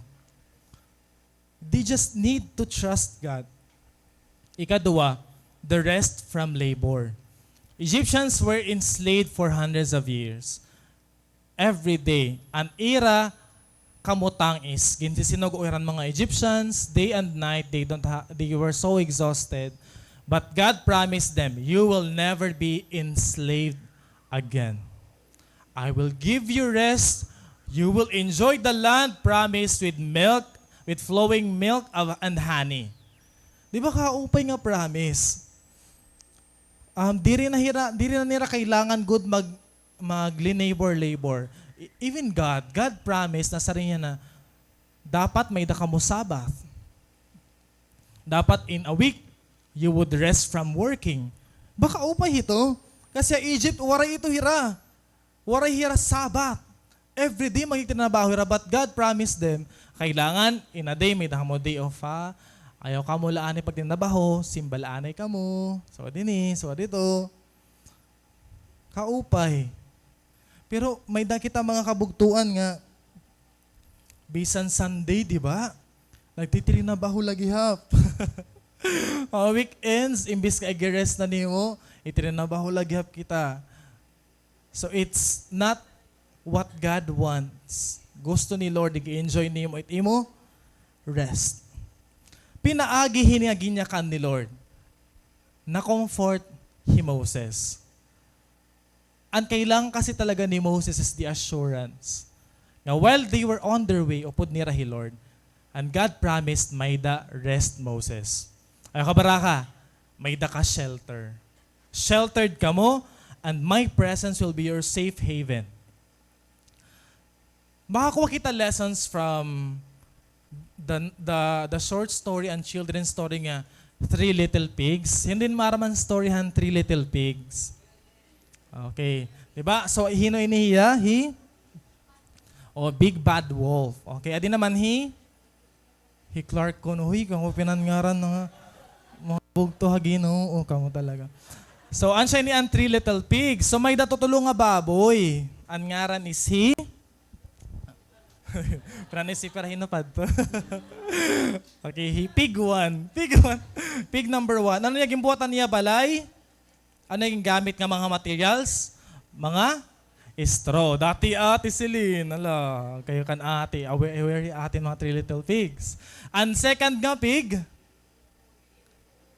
They just need to trust God. Ikaduha, the rest from labor. Egyptians were enslaved for hundreds of years. Every day, an ira kamutang is ginsisinugo hira han mga Egyptians, day and night, they don't ha-, they were so exhausted. But God promised them, "You will never be enslaved again. I will give you rest. You will enjoy the land promised with milk, with flowing milk of, and honey." Di ba kaupay nga promise? Um, diri na hira, diri na nira kailangan gud mag, mag-labor, labor. E-, even God, God promise na sa niya na dapat may-ada kamo Sabbath. Dapat in a week, you would rest from working. Ba kaupay hito? Kasi Egypt, waray ito hira. Waray hira Sabbath. Every day magtitrinabaho hira, but God promised them, kailangan in a day may-ada kamo day off, ha. Ayaw kamo la anay pagtitrinabaho, simba la anay kamo. So, dinhi, so, dito. Kaupay. Pero may-ada kita mga kabugtoan nga bisan Sunday, di ba? Nagtitrinabaho la gihap. Mga weekends, imbis nga igi-rest na nimo, itrinabaho la gihap kita. So it's not what God wants. Gusto ni Lord, ig-enjoy nimo it imo rest. Pinaagi hini nga ginyakan ni Lord, na-comfort hi Moses. An kailangan kasi talaga ni Moses is the assurance nga while they were on their way, upod nira hi Lord, and God promised may-ada rest Moses. Ayaw kabaraka, may-ada ka shelter. Sheltered kamo, and my presence will be your safe haven. Makakuha kita lessons from the, the, the short story and children's story nga Three Little Pigs. Hin-o in maaram han story han Three Little Pigs? Okay. Di ba? So, hin-o ini hiya? Hi? O, Big Bad Wolf. Okay. Adi naman hi? Hi Clark kuno, huy, kamo pinanngaran nga mga bugto ha Ginoo, kamo talaga. So, an siya ini an Three Little Pigs. So, may-ada tutulo nga baboy. An ngaran is hi Francis, si Perhino pa adto. Okay, hi-, pig one. Pig one. Pig number one. Ano niya ginbuhat an iya balay? Ano it gingamit nga mga materials? Mga straw. Dati Ate Celine. Hala, kayo kan ate. Aware, aware hi ate mga Three Little Pigs. An second nga pig?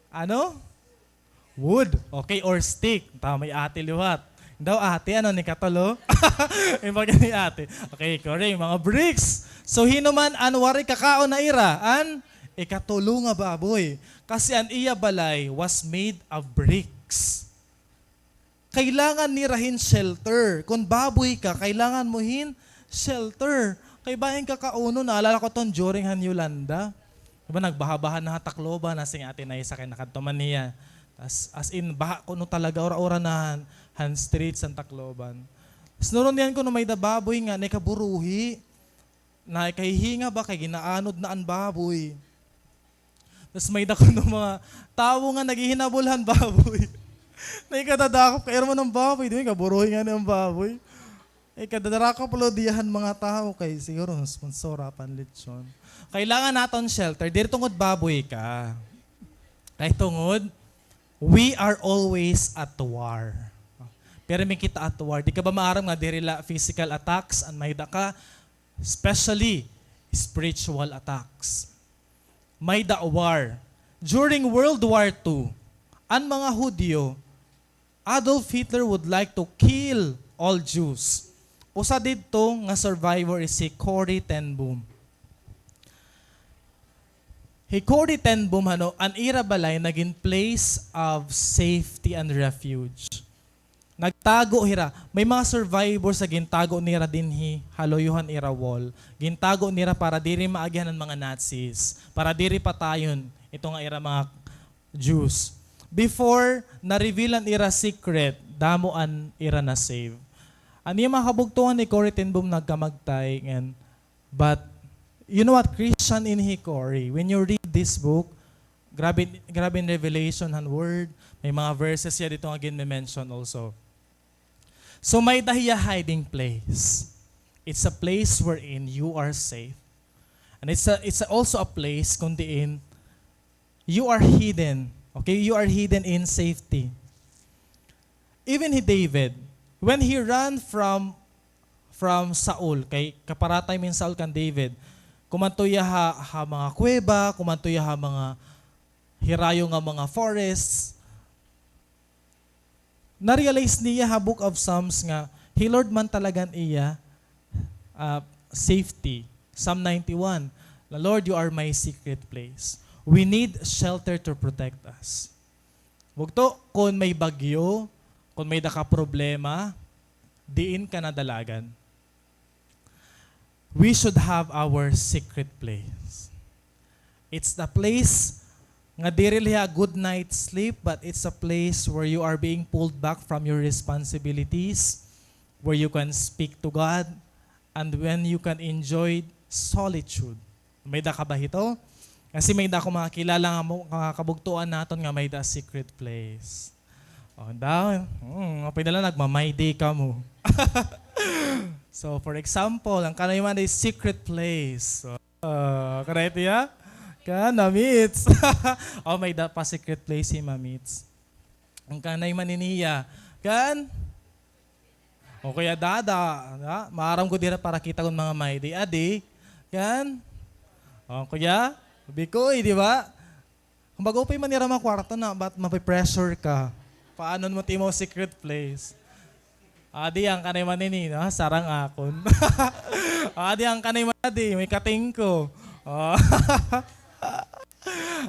Ano? Wood. Okay, or stick. Tama hi ate liwat. Daw ate, ano, an ikatulo? Iba gani ate. Okay, correct. Mga bricks. So, hin-o man an waray kakaon ha ira? An ikatulo nga baboy. Kasi an iya balay was made of bricks. Kailangan nira hin shelter. Kon baboy ka, kailangan mo hin shelter. Kay bangin kakaunon, naalala ko iton during han Yolanda. Di ba, nagbaha-baha na ha Tacloban, nasiring hi Ate Naisa kay nakadto man hiya. Tas, as in, baha kuno talaga, ura-ura na han, han streets han Tacloban. Tas nurundian ko nga may-ada baboy nga nakaburuhi. Nakakahihinga ba kay ginaanod na an baboy. Tas may-ada kuno mga tawo nga naghihinabol han baboy. Nakadadakop kay ira man an baboy, di ba, kaburuhi ngani an baboy. Nakadadakop liwat an mga tawo kay siguro sponsora pa an lechon. Kailangan naton shelter, diri tungod baboy ka. Kay tungod, we are always at war. Pirmi kita at war. Di ka ba maaram nga diri la physical attacks an may-ada ka, especially spiritual attacks. May-ada war. During World War Two, an mga Hudyo, Adolf Hitler would like to kill all Jews. Usa didto nga survivor is si Corrie ten Boom. Hi Corrie ten Boom, ano, an ira balay nagin place of safety and refuge. Nagtago hira. May mga survivors nga gintago nira dinhi ha luyo han ira wall. Gintago nira para diri maagihan an mga Nazis, para diri patayon ito nga ira mga Jews. Before na-reveal an ira secret, damo an ira na-save. An iya mga kabugtoan hi Corrie ten Boom nagkamagtay, ngan But, you know what? Christian ini hi Corrie. When you read this book, grabe, grabe an revelation han word. May mga verses hiya didto nga gin-mention also. So, may-ada hiya hiding place. It's a place wherein you are safe. And it's a, it's also a place kon diin you are hidden. Okay? You are hidden in safety. Even hi David, when he ran from, from Saul, kay kaparatay man hi Saul kan David, kumadto hiya ha, ha mga kuweba, kumadto hiya ha mga hirayo nga mga forests. Na-realize niya ha Book of Psalms nga hi Lord man talaga an iya, ah, safety. Psalm ninety-one, "The Lord, you are my secret place." We need shelter to protect us. Bugto, kon may bagyo, kon may-ada ka problema, diin ka nadalagan. We should have our secret place. It's the place nga diri la hiya good night sleep, but it's a place where you are being pulled back from your responsibilities, where you can speak to God, and when you can enjoy solitude. May-ada ka ba hito? Kasi may-ada ako mga kilala nga mo-, mga kabugtoan naton nga may-ada secret place. O, daw, hmm, apay na la nagma-my day kamo. So, for example, an kanay man is secret place. So, ah, karay tiya? Kan, Mamits. O, may-ada pa secret place hi Mamits. An kanay man ini hiya. Kan? O, Kuya Dada, ha? Maaram ko dira para kita kon mga may-day. Adi, kan? O, Kuya Bikoy, di ba? Kumbaga, upay man ira mga kwarto na, but mape-pressure ka. Paano mo it imo secret place? Adi, an kanay man ini, no? Sarang akon. Adi, an kanay man, adi, may katingko. O.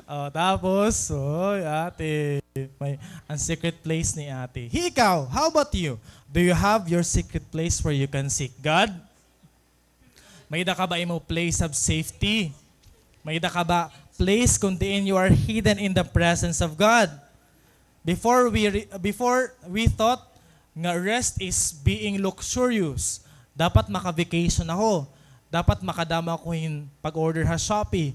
O, tapos, oy, ate, may, an secret place ni ate. Hi, ikaw, how about you? Do you have your secret place where you can seek God? May-ada ka ba imo place of safety? May-ada ka ba place kon diin you are hidden in the presence of God? Before we re-, before we thought nga rest is being luxurious. Dapat maka-vacation ako. Dapat makadamo ako hin pag-order ha Shopee.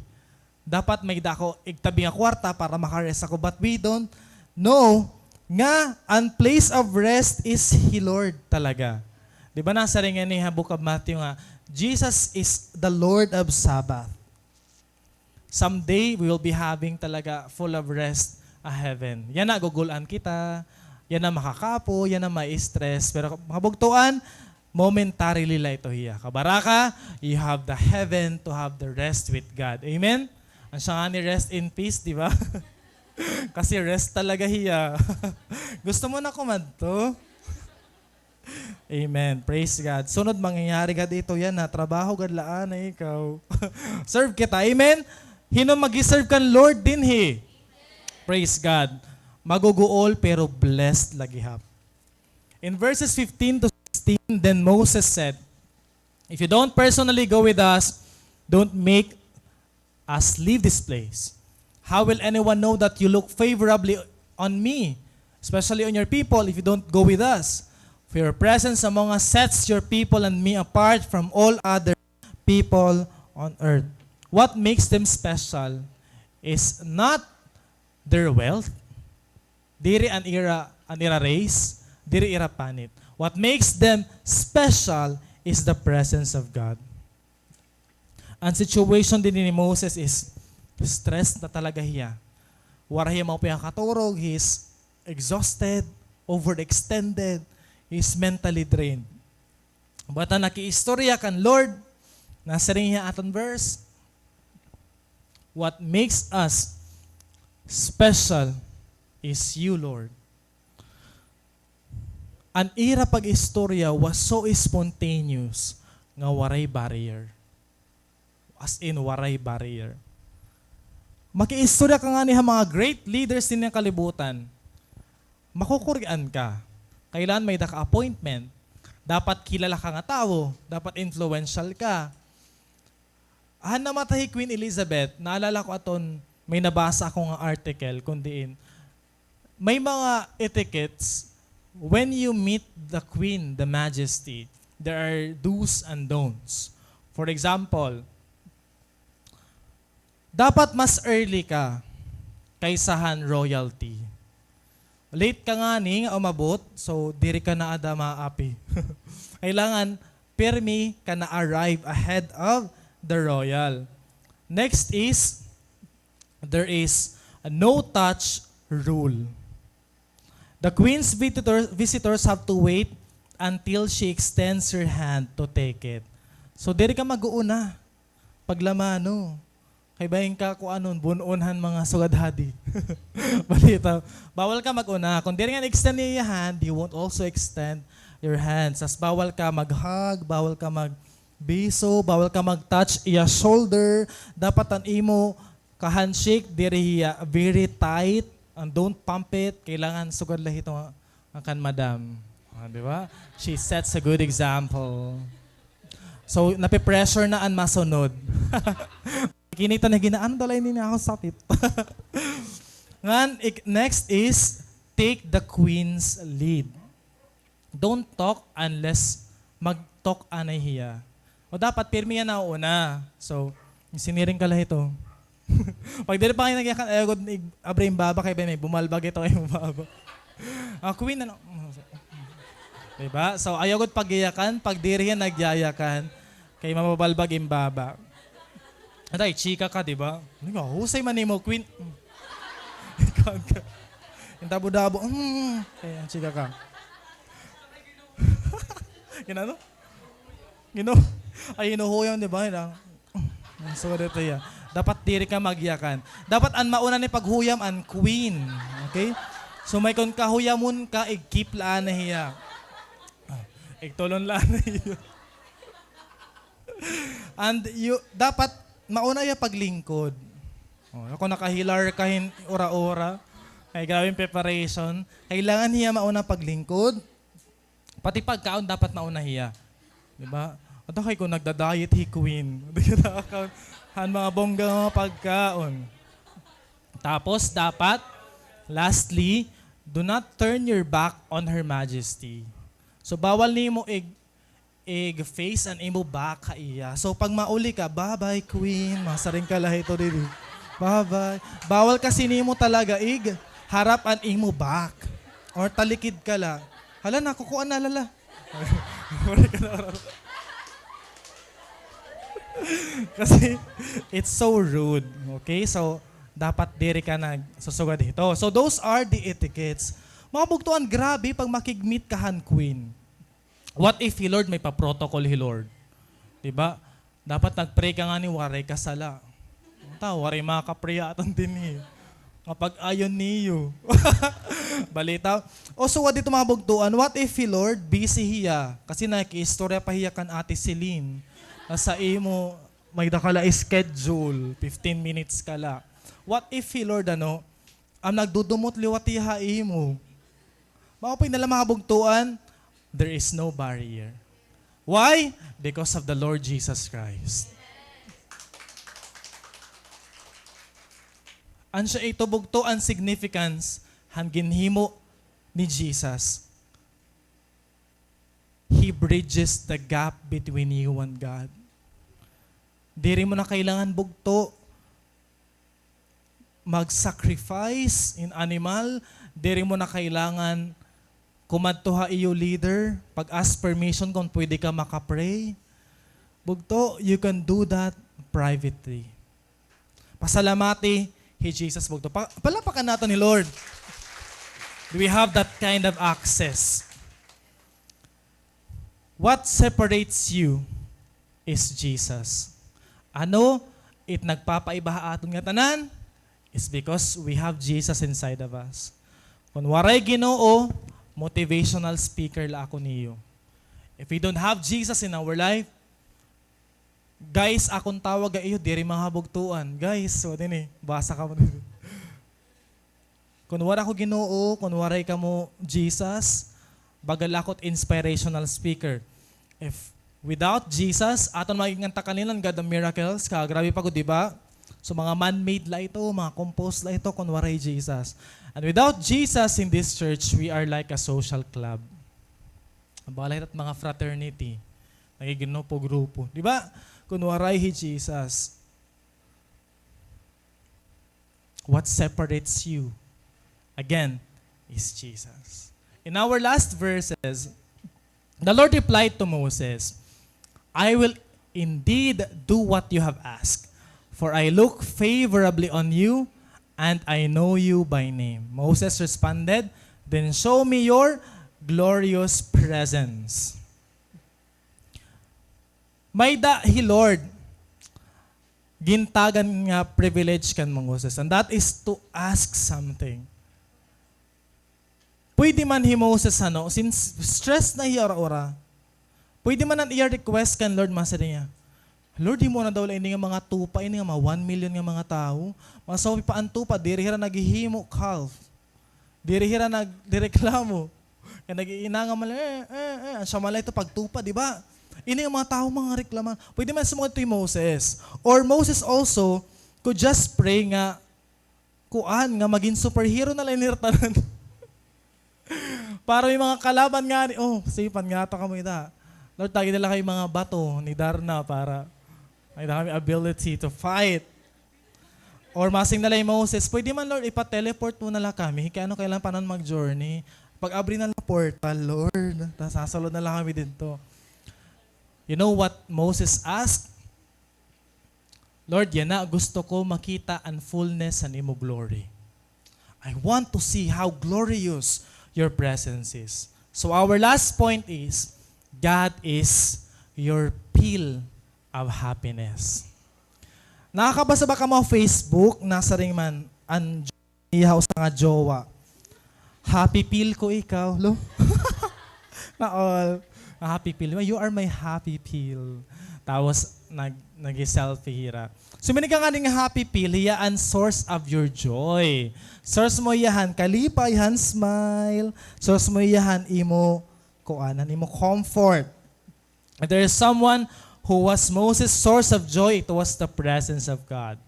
dapat may dako igtabi nga kwarta para makarest ako. But we don't know nga an place of rest is hi Lord talaga. Di ba nasiring ini ha Book of Matthew nga, Jesus is the Lord of Sabbath. Someday, we will be having talaga full of rest a heaven. Yana, gugul-an kita. Yana, makakapoy. Yana, ma-stress. Pero mga bugtoan, momentarily la ito hiya. Kabaraka, you have the heaven to have the rest with God. Amen? An siya ngani, rest in peace, di ba? Kasi rest talaga hiya. Gusto mo na kumadto? Amen. Praise God. Sunod, mangyayari gad ito yana. Trabaho gad la anay ikaw. Serve kita. Amen? Hin-o magi-serve kan Lord dinhi? Praise God. Maguguol pero blessed la gihap. In verses fifteen to sixteen, then Moses said, "If you don't personally go with us, don't make us leave this place. How will anyone know that you look favorably on me, especially on your people, if you don't go with us? For your presence among us sets your people and me apart from all other people on earth." What makes them special is not their wealth. Diri an ira, an ira race, diri ira panit. What makes them special is the presence of God. An situation dinhi ni Moses is stress na talaga hiya. Waray hiya maupay nga katurog, he's exhausted, overextended, he's mentally drained. But an nakiistorya kan Lord, nasiring hiya aton verse, "What makes us special is you, Lord." An ira pag-istorya was so spontaneous nga waray barrier. As in, waray barrier. Makiistorya ka ngani ha mga great leaders dinhi ha kalibutan. Makukurian ka. Kailangan may-ada ka appointment. Dapat kilala ka nga tawo. Dapat influential ka. Han namatay hi Queen Elizabeth, naalala ko aton may nabasa ako nga article kun diin may mga etiquettes when you meet the Queen, the Majesty. There are do's and don'ts. For example, dapat mas early ka kaysa han royalty. Late ka ngani nga umabot, so diri ka na ada maapi. Kailangan pirmi ka na-arrive ahead of the royal. Next is, there is a no-touch rule. The queen's visitor, visitors have to wait until she extends her hand to take it. So, diri ka mag-uuna paglamano. Kay bangin ka kuanon, bun-on han mga sugad hadi. Balita, bawal ka mag-una. Kon diri nga extend niya iya hand, you won't also extend your hand. Sas bawal ka mag-hug, bawal ka magbiso, bawal ka mag-touch iya shoulder. Dapat an imo ka-handshake, diri hiya very tight, and don't pump it. Kailangan sugad la hito nga kan madam. Ah, di ba? She sets a good example. So, nape-pressure na an masunod. Kinita na gina-, ano dalay nini ako sapit. Ngan, ik-, next is, take the queen's lead. Don't talk unless mag-talk anay hiya. O dapat, pirmi hiya nauuna. So, siniring ka la hito. Pag diri pa kay nagyakan, ayaw gud ig-, abri im baba kay bangin may bumalbag hito kay im baba. Ah, queen, ano? Di ba? So, ayaw gud pagyayakan, pag diri hiya nagyayakan, kay mababalbag im baba. Atay, chika ka, di ba? Ano nga, husay man nimo, queen. Ikaw ka. Yung dabo-dabo, mm, kaya chika ka. Ginano? Gino-, ay, hinuhuyam, di ba? Yun ang, ang sugad ito, iya. Dapat diri ka magyakan. Dapat an mauna ni paghuyam, an queen. Okay? So, may kon kahuyamon ka, ig-keep la anay hiya. Ah, igtulon la anay hiya. And you, dapat mauna hiya paglingkod. Oh, ako nakahilar ka hin ura-ura. Ay, grabe yung preparation. Kailangan hiya mauna paglingkod. Pati pagkaon dapat mauna hiya. Di ba? At kay kung nagda-diet hi Queen, di ka nakakaon han mga bongga nga mga pagkaon. Tapos dapat, lastly, do not turn your back on Her Majesty. So, bawal nimo ig-, ig-face an imo back ha iya. So, pag mauli ka, "Bye-bye, Queen." Masiring ka la hito didi. Bye-bye. Bawal kasi nimo talaga ig harap an imo back. Or talikid ka la. Hala, nakukuha na, lala. Kasi, it's so rude. Okay? So, dapat diri ka nagsusugad hito. So, those are the etiquettes. Mga bugtuan, grabe pag makig-meet ka han queen. What if hi Lord may pa-protocol hi Lord? Di ba? Dapat nag-pray ka ngani, waray ka sala. Ta, waray makapray aton dinhi. Nga pag-ayon niyo. Balita. O, so, what dito, mga bugtuan? What if hi Lord busy hiya? Kasi nakiistorya pa hiya kan Ate Celine. Nga sa imo, may da ka la schedule, fifteen minutes ka la. What if hi Lord, ano, am nagdudumot liwat hiya ha imo? Maupay na la, mga bugtuan, there is no barrier. Why? Because of the Lord Jesus Christ. An siya ito, bugto, an significance han ginhimo ni Jesus. He bridges the gap between you and God. Diri mo na kailangan, bugto, mag-sacrifice in animal. Diri mo na kailangan kumadto ha iyo leader, pag-ask permission kon pwede ka makapray. Bugto, you can do that privately. Pasalamati hi Jesus, bugto. Pa-, palapakan naton hi Lord. We have that kind of access. What separates you is Jesus. Ano it nagpapaiba ha aton ngatanan? It's because we have Jesus inside of us. Kon waray Ginoo, motivational speaker la ako niyo. If we don't have Jesus in our life, guys, akon tawag ha iyo, diri, mga bugtuan. Guys, so, dinhi, basa kamo. Kon wara ko Ginoo, kon waray kamo Jesus, baga la ako it inspirational speaker. If without Jesus, aton makikita kanina, God of miracles, ka grabe pa gud, di ba? So, mga man-made la ito, mga composed la ito, kon waray Jesus. And without Jesus in this church, we are like a social club. Bala hit mga fraternity, nagigrupo-grupo. Di ba? Kon waray hi Jesus. What separates you, again, is Jesus. In our last verses, the Lord replied to Moses, "I will indeed do what you have asked, for I look favorably on you, and I know you by name." Moses responded, "Then show me your glorious presence." May-ada hi Lord gintagan nga privilege kan Moses, and that is to ask something. Pwede man hi Moses, ano, since stress na hiya ura-ura, pwede man an iya request kan Lord, masiring hiya, "Lord, himoon na daw la ini nga mga tupa, ini nga mga one million nga mga tawo, masawi pa an tupa, diri hira naghihimo calf." Diri hira nagreklamo. Kay nag-iinanga man la, eh, eh, eh. An siya man la ito pagtupa, di ba? Ini nga mga tawo, mga reklamo. Pwede man sumugad ito hi Moses. Or Moses also could just pray nga, kuan, nga magin superhero na la ini hira tanan. Para may mga kalaban ngani, oh, safe-an ngadto kamo ita. Lord, tagi na la kami mga bato ni Darna para may da kami ability to fight. Or masiring na la hi Moses, "Pwede man, Lord, ipa-teleport mo na la kami. Kay ano kailangan pa naman mag-journey? Pag-abri na la portal, Lord. Tas sasulod na la kami didto." You know what Moses asked? "Lord, yana, gusto ko makita an fullness an imo glory. I want to see how glorious your presence is." So our last point is, God is your pill of happiness. Nakakabasa ba kamo ha Facebook, nasiring man an niya ha usa nga jowa, "Happy pill ko ikaw, lo." Na all. Nga happy pill. "You are my happy pill." Tapos, nag-, nag-selfie hira. So, meaning ka ngani nga happy pill, hiya an source of your joy. Source mo hiya han kalipay, han smile. Source mo hiya han imo, kuan, han imo comfort. If there is someone who was Moses' source of joy, it was the presence of God.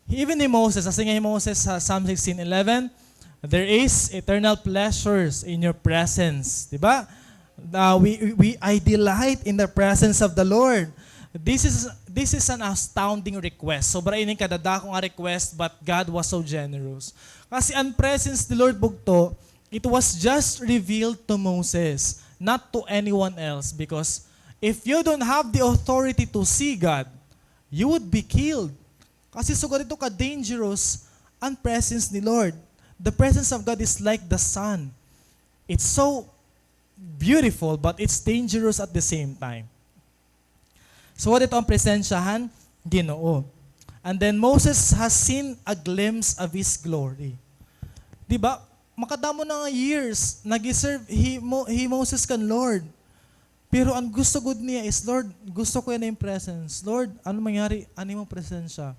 Even hi Moses, nasiring hi Moses ha Psalm sixteen eleven, "There is eternal pleasures in your presence." Di ba? Uh, we, we, we, "I delight in the presence of the Lord." This is, this is an astounding request. Sobra ini kadadako nga request, but God was so generous. Kasi an presence ni Lord bugto, it was just revealed to Moses, not to anyone else, because if you don't have the authority to see God, you would be killed. Kasi sugad ito ka-dangerous an presence ni Lord. The presence of God is like the sun. It's so beautiful, but it's dangerous at the same time. So, what ito an presensya han Ginoo? And then Moses has seen a glimpse of His glory. Di ba? Makadamo na nga years, nag-serve hi, Mo, hi Moses kan Lord. Pero an gusto gud niya is, "Lord, gusto ko yana im presence. Lord, ano mangyari an imo presensya?"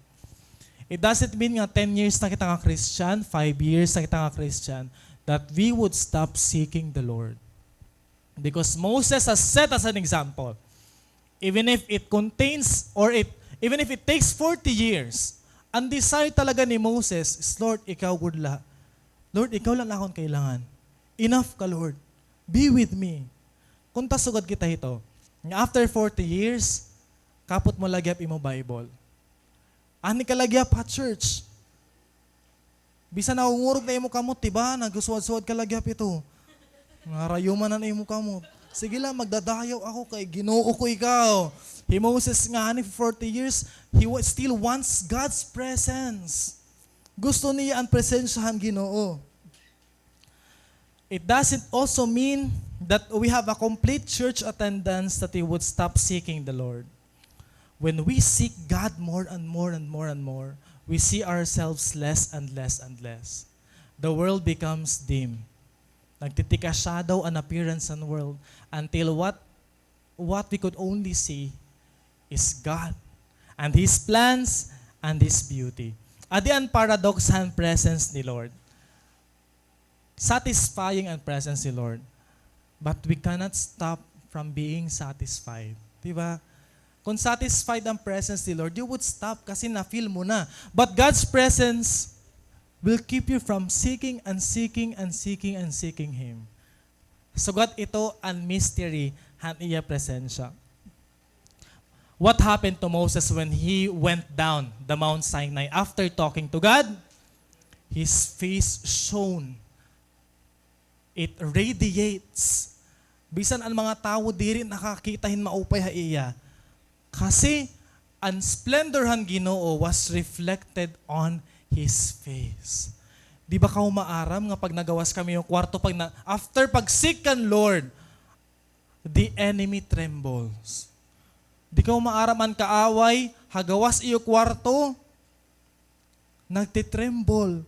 It doesn't mean nga ten years na kita nga Christian, five years na kita nga Christian, that we would stop seeking the Lord. Because Moses has set us an example. Even if it contains, or it, even if it takes forty years, an desire talaga ni Moses is, "Lord, ikaw gud la. Lord, ikaw la an akon kailangan. Enough ka, Lord. Be with me." Kunta sugad kita hito, nga after forty years, kapot mo la gihap imo Bible. Ani ka la gihap ha church. Bisan nangungurog na imo kamot, di ba? Nagsuwad-suwad ka la gihap hito. Narayuman na an imo kamot. Sige la, magdadayaw ako kay Ginoo ko ikaw. Hi Moses ngani for forty years, he wa-, still wants God's presence. Gusto niya an presensya han Ginoo. It doesn't also mean that we have a complete church attendance that we would stop seeking the Lord. When we seek God more and more and more and more, we see ourselves less and less and less. The world becomes dim. Nagtitika-shadow an appearance han world until what, what we could only see is God and His plans and His beauty. Adi an paradox han presence ni Lord. Satisfying an presence ni Lord. But we cannot stop from being satisfied. Di ba? Kung satisfied an presence ni Lord, you would stop kasi na-feel mo na. But God's presence will keep you from seeking and seeking and seeking and seeking Him. Sugad ito an mystery han iya presensya. What happened to Moses when he went down the Mount Sinai after talking to God? His face shone. It radiates. Bisan an mga tawo diri nakakita hin maupay ha iya. Kasi an splendor han Ginoo was reflected on his face. Di ba kaw maaram nga pag nagawas kami yung kwarto, pag na, after pag-seek kan Lord, the enemy trembles. Di kaw maaram an kaaway, ha gawas iyo kwarto, nagtitremble.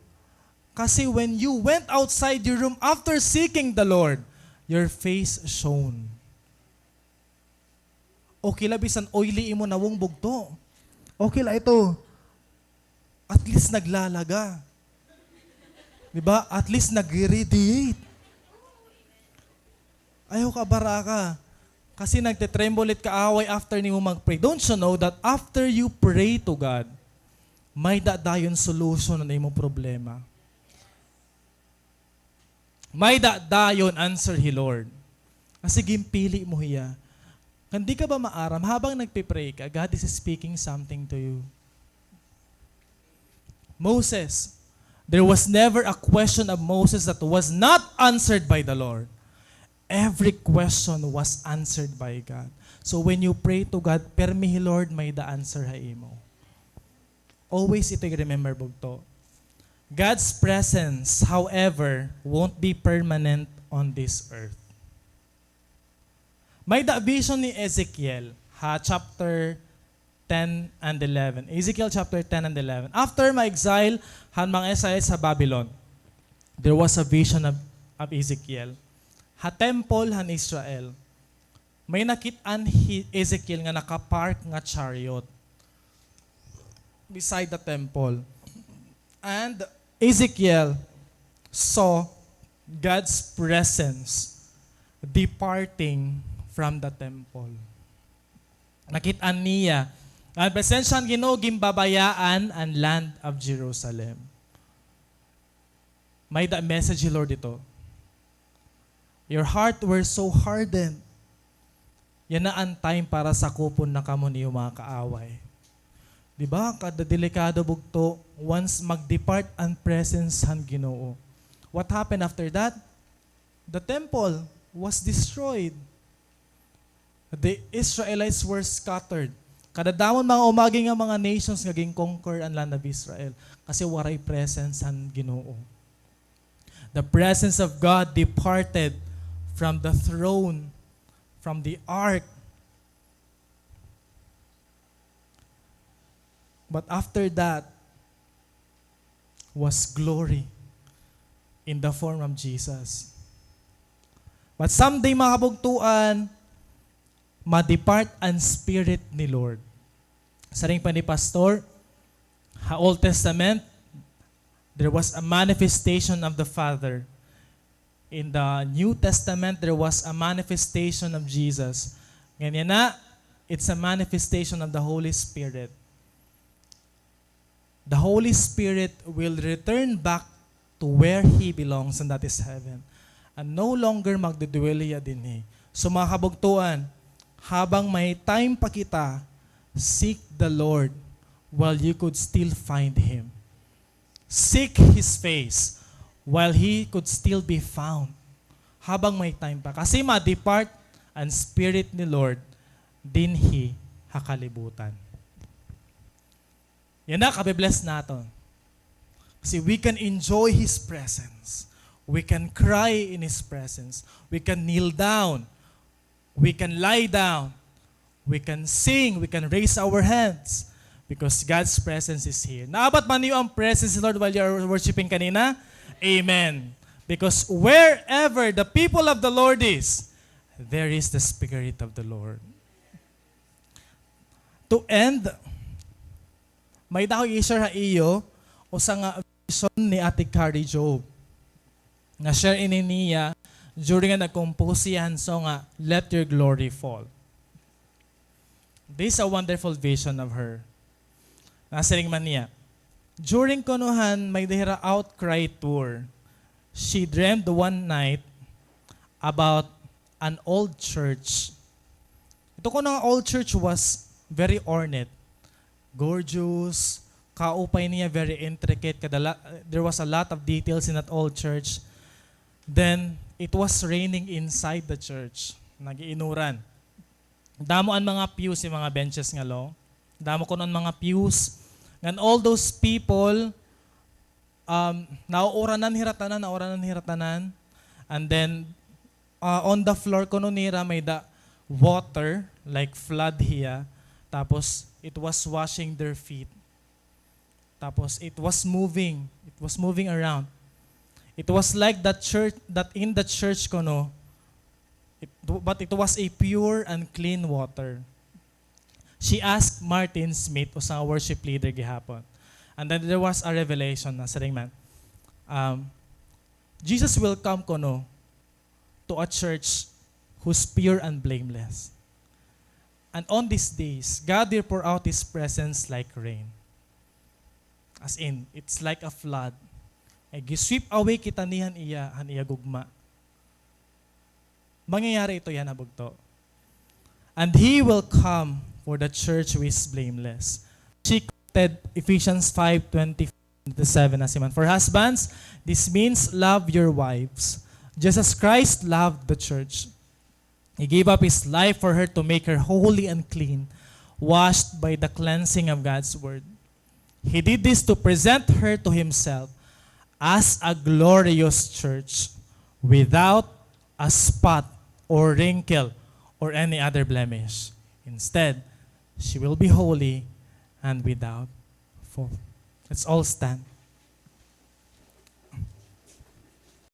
Kasi when you went outside your room after seeking the Lord, your face shone. Okay la bisan oily imo nawong bugto. Okay la ito. At least naglalaga. Di ba? At least nagre-radiate. Ayaw kabaraka. Kasi nagte-tremble it kaaway after nimo mag-pray. Don't you know that after you pray to God, may-ada dayon solution an imo problema? May-ada dayon answer hi Lord. Kasi ginpili mo hiya. Ngan di ka ba maaram, habang nagpe-pray ka, God is speaking something to you. Moses, there was never a question of Moses that was not answered by the Lord. Every question was answered by God. So when you pray to God, pirmi hi Lord may-ada answer ha imo. Always ito i-remember, bugto. God's presence, however, won't be permanent on this earth. May-ada vision ni Ezekiel ha chapter ten and eleven. Ezekiel chapter ten and eleven. After ma-exile han mga Israelites ha Babylon, there was a vision of, of Ezekiel ha temple han Israel. May nakit-an hi Ezekiel nga nakapark nga chariot beside the temple. And Ezekiel saw God's presence departing from the temple. Nakit-an niya an presensya han Ginoo ginbabayaan an land of Jerusalem. May-ada message hi Lord dito. Your heart were so hardened. yana an time para sakupon na kamo han iyo mga kaaway. Di ba? Kada delikado bugto, once mag-depart an presence han Ginoo. What happened after that? The temple was destroyed. The Israelites were scattered. Kadadamon mga umagi nga mga nations nga gin-conquer an land of Israel kasi waray presence han Ginoo. The presence of God departed from the throne, from the ark. But after that was glory in the form of Jesus. But someday, mga kabugtuan, ma-depart an Spirit ni Lord. Siring pa ni Pastor, ha Old Testament, there was a manifestation of the Father. In the New Testament, there was a manifestation of Jesus. Ngan yana, it's a manifestation of the Holy Spirit. The Holy Spirit will return back to where He belongs, and that is heaven. And no longer magdudwell hiya dinhi. So, mga kabugtuan, habang may time pa kita, seek the Lord while you could still find Him. Seek His face while He could still be found. Habang may time pa. Kasi ma-depart an Spirit ni Lord dinhi ha kalibutan. Yana, kabe-bless naton. Kasi we can enjoy His presence. We can cry in His presence. We can kneel down. We can lie down. We can sing. We can raise our hands. Because God's presence is here. Naabot man niyo an presence ni Lord while you are worshiping kanina? Amen. Because wherever the people of the Lord is, there is the Spirit of the Lord. To end, may-ada ako i-share ha iyo, usa nga vision ni Ate Carrie Job. Na-share ini niya during nga nag-compose hiya han song nga Let Your Glory Fall. This is a wonderful vision of her. Nasiring man niya, during kuno han may-ada hira Outcry tour, she dreamed one night about an old church. Ito kuno nga old church was very ornate, gorgeous, kaupay niya very intricate, kadala-, there was a lot of details in that old church. Then, it was raining inside the church. Nag-iinuran. Damo an mga pews, an mga benches nga long. Damo kuno an mga pews. Ngan all those people, um, nauuranan hira tanan, nauuranan hira tanan. And then, uh, on the floor kuno nira may-ada water, like flood hiya. Tapos, it was washing their feet. Tapos, it was moving. It was moving around. It was like that church, that in the church kuno, it, but it was a pure and clean water. She asked Martin Smith, usa nga worship leader gihapon. And then there was a revelation, nasiring man, um, Jesus will come kuno to a church who's pure and blameless. And on these days, God will pour out His presence like rain. As in, it's like a flood. Ay, gi-sweep away kita ni han iya, han iya gugma. Mangyayari ito yana bugto. And He will come for the church who is blameless. She quoted Ephesians five twenty-seven, nasiring man, "For husbands, this means love your wives, just as Christ loved the church. He gave up His life for her to make her holy and clean, washed by the cleansing of God's word. He did this to present her to Himself as a glorious church, without a spot or wrinkle or any other blemish. Instead, she will be holy and without fault." Let's all stand.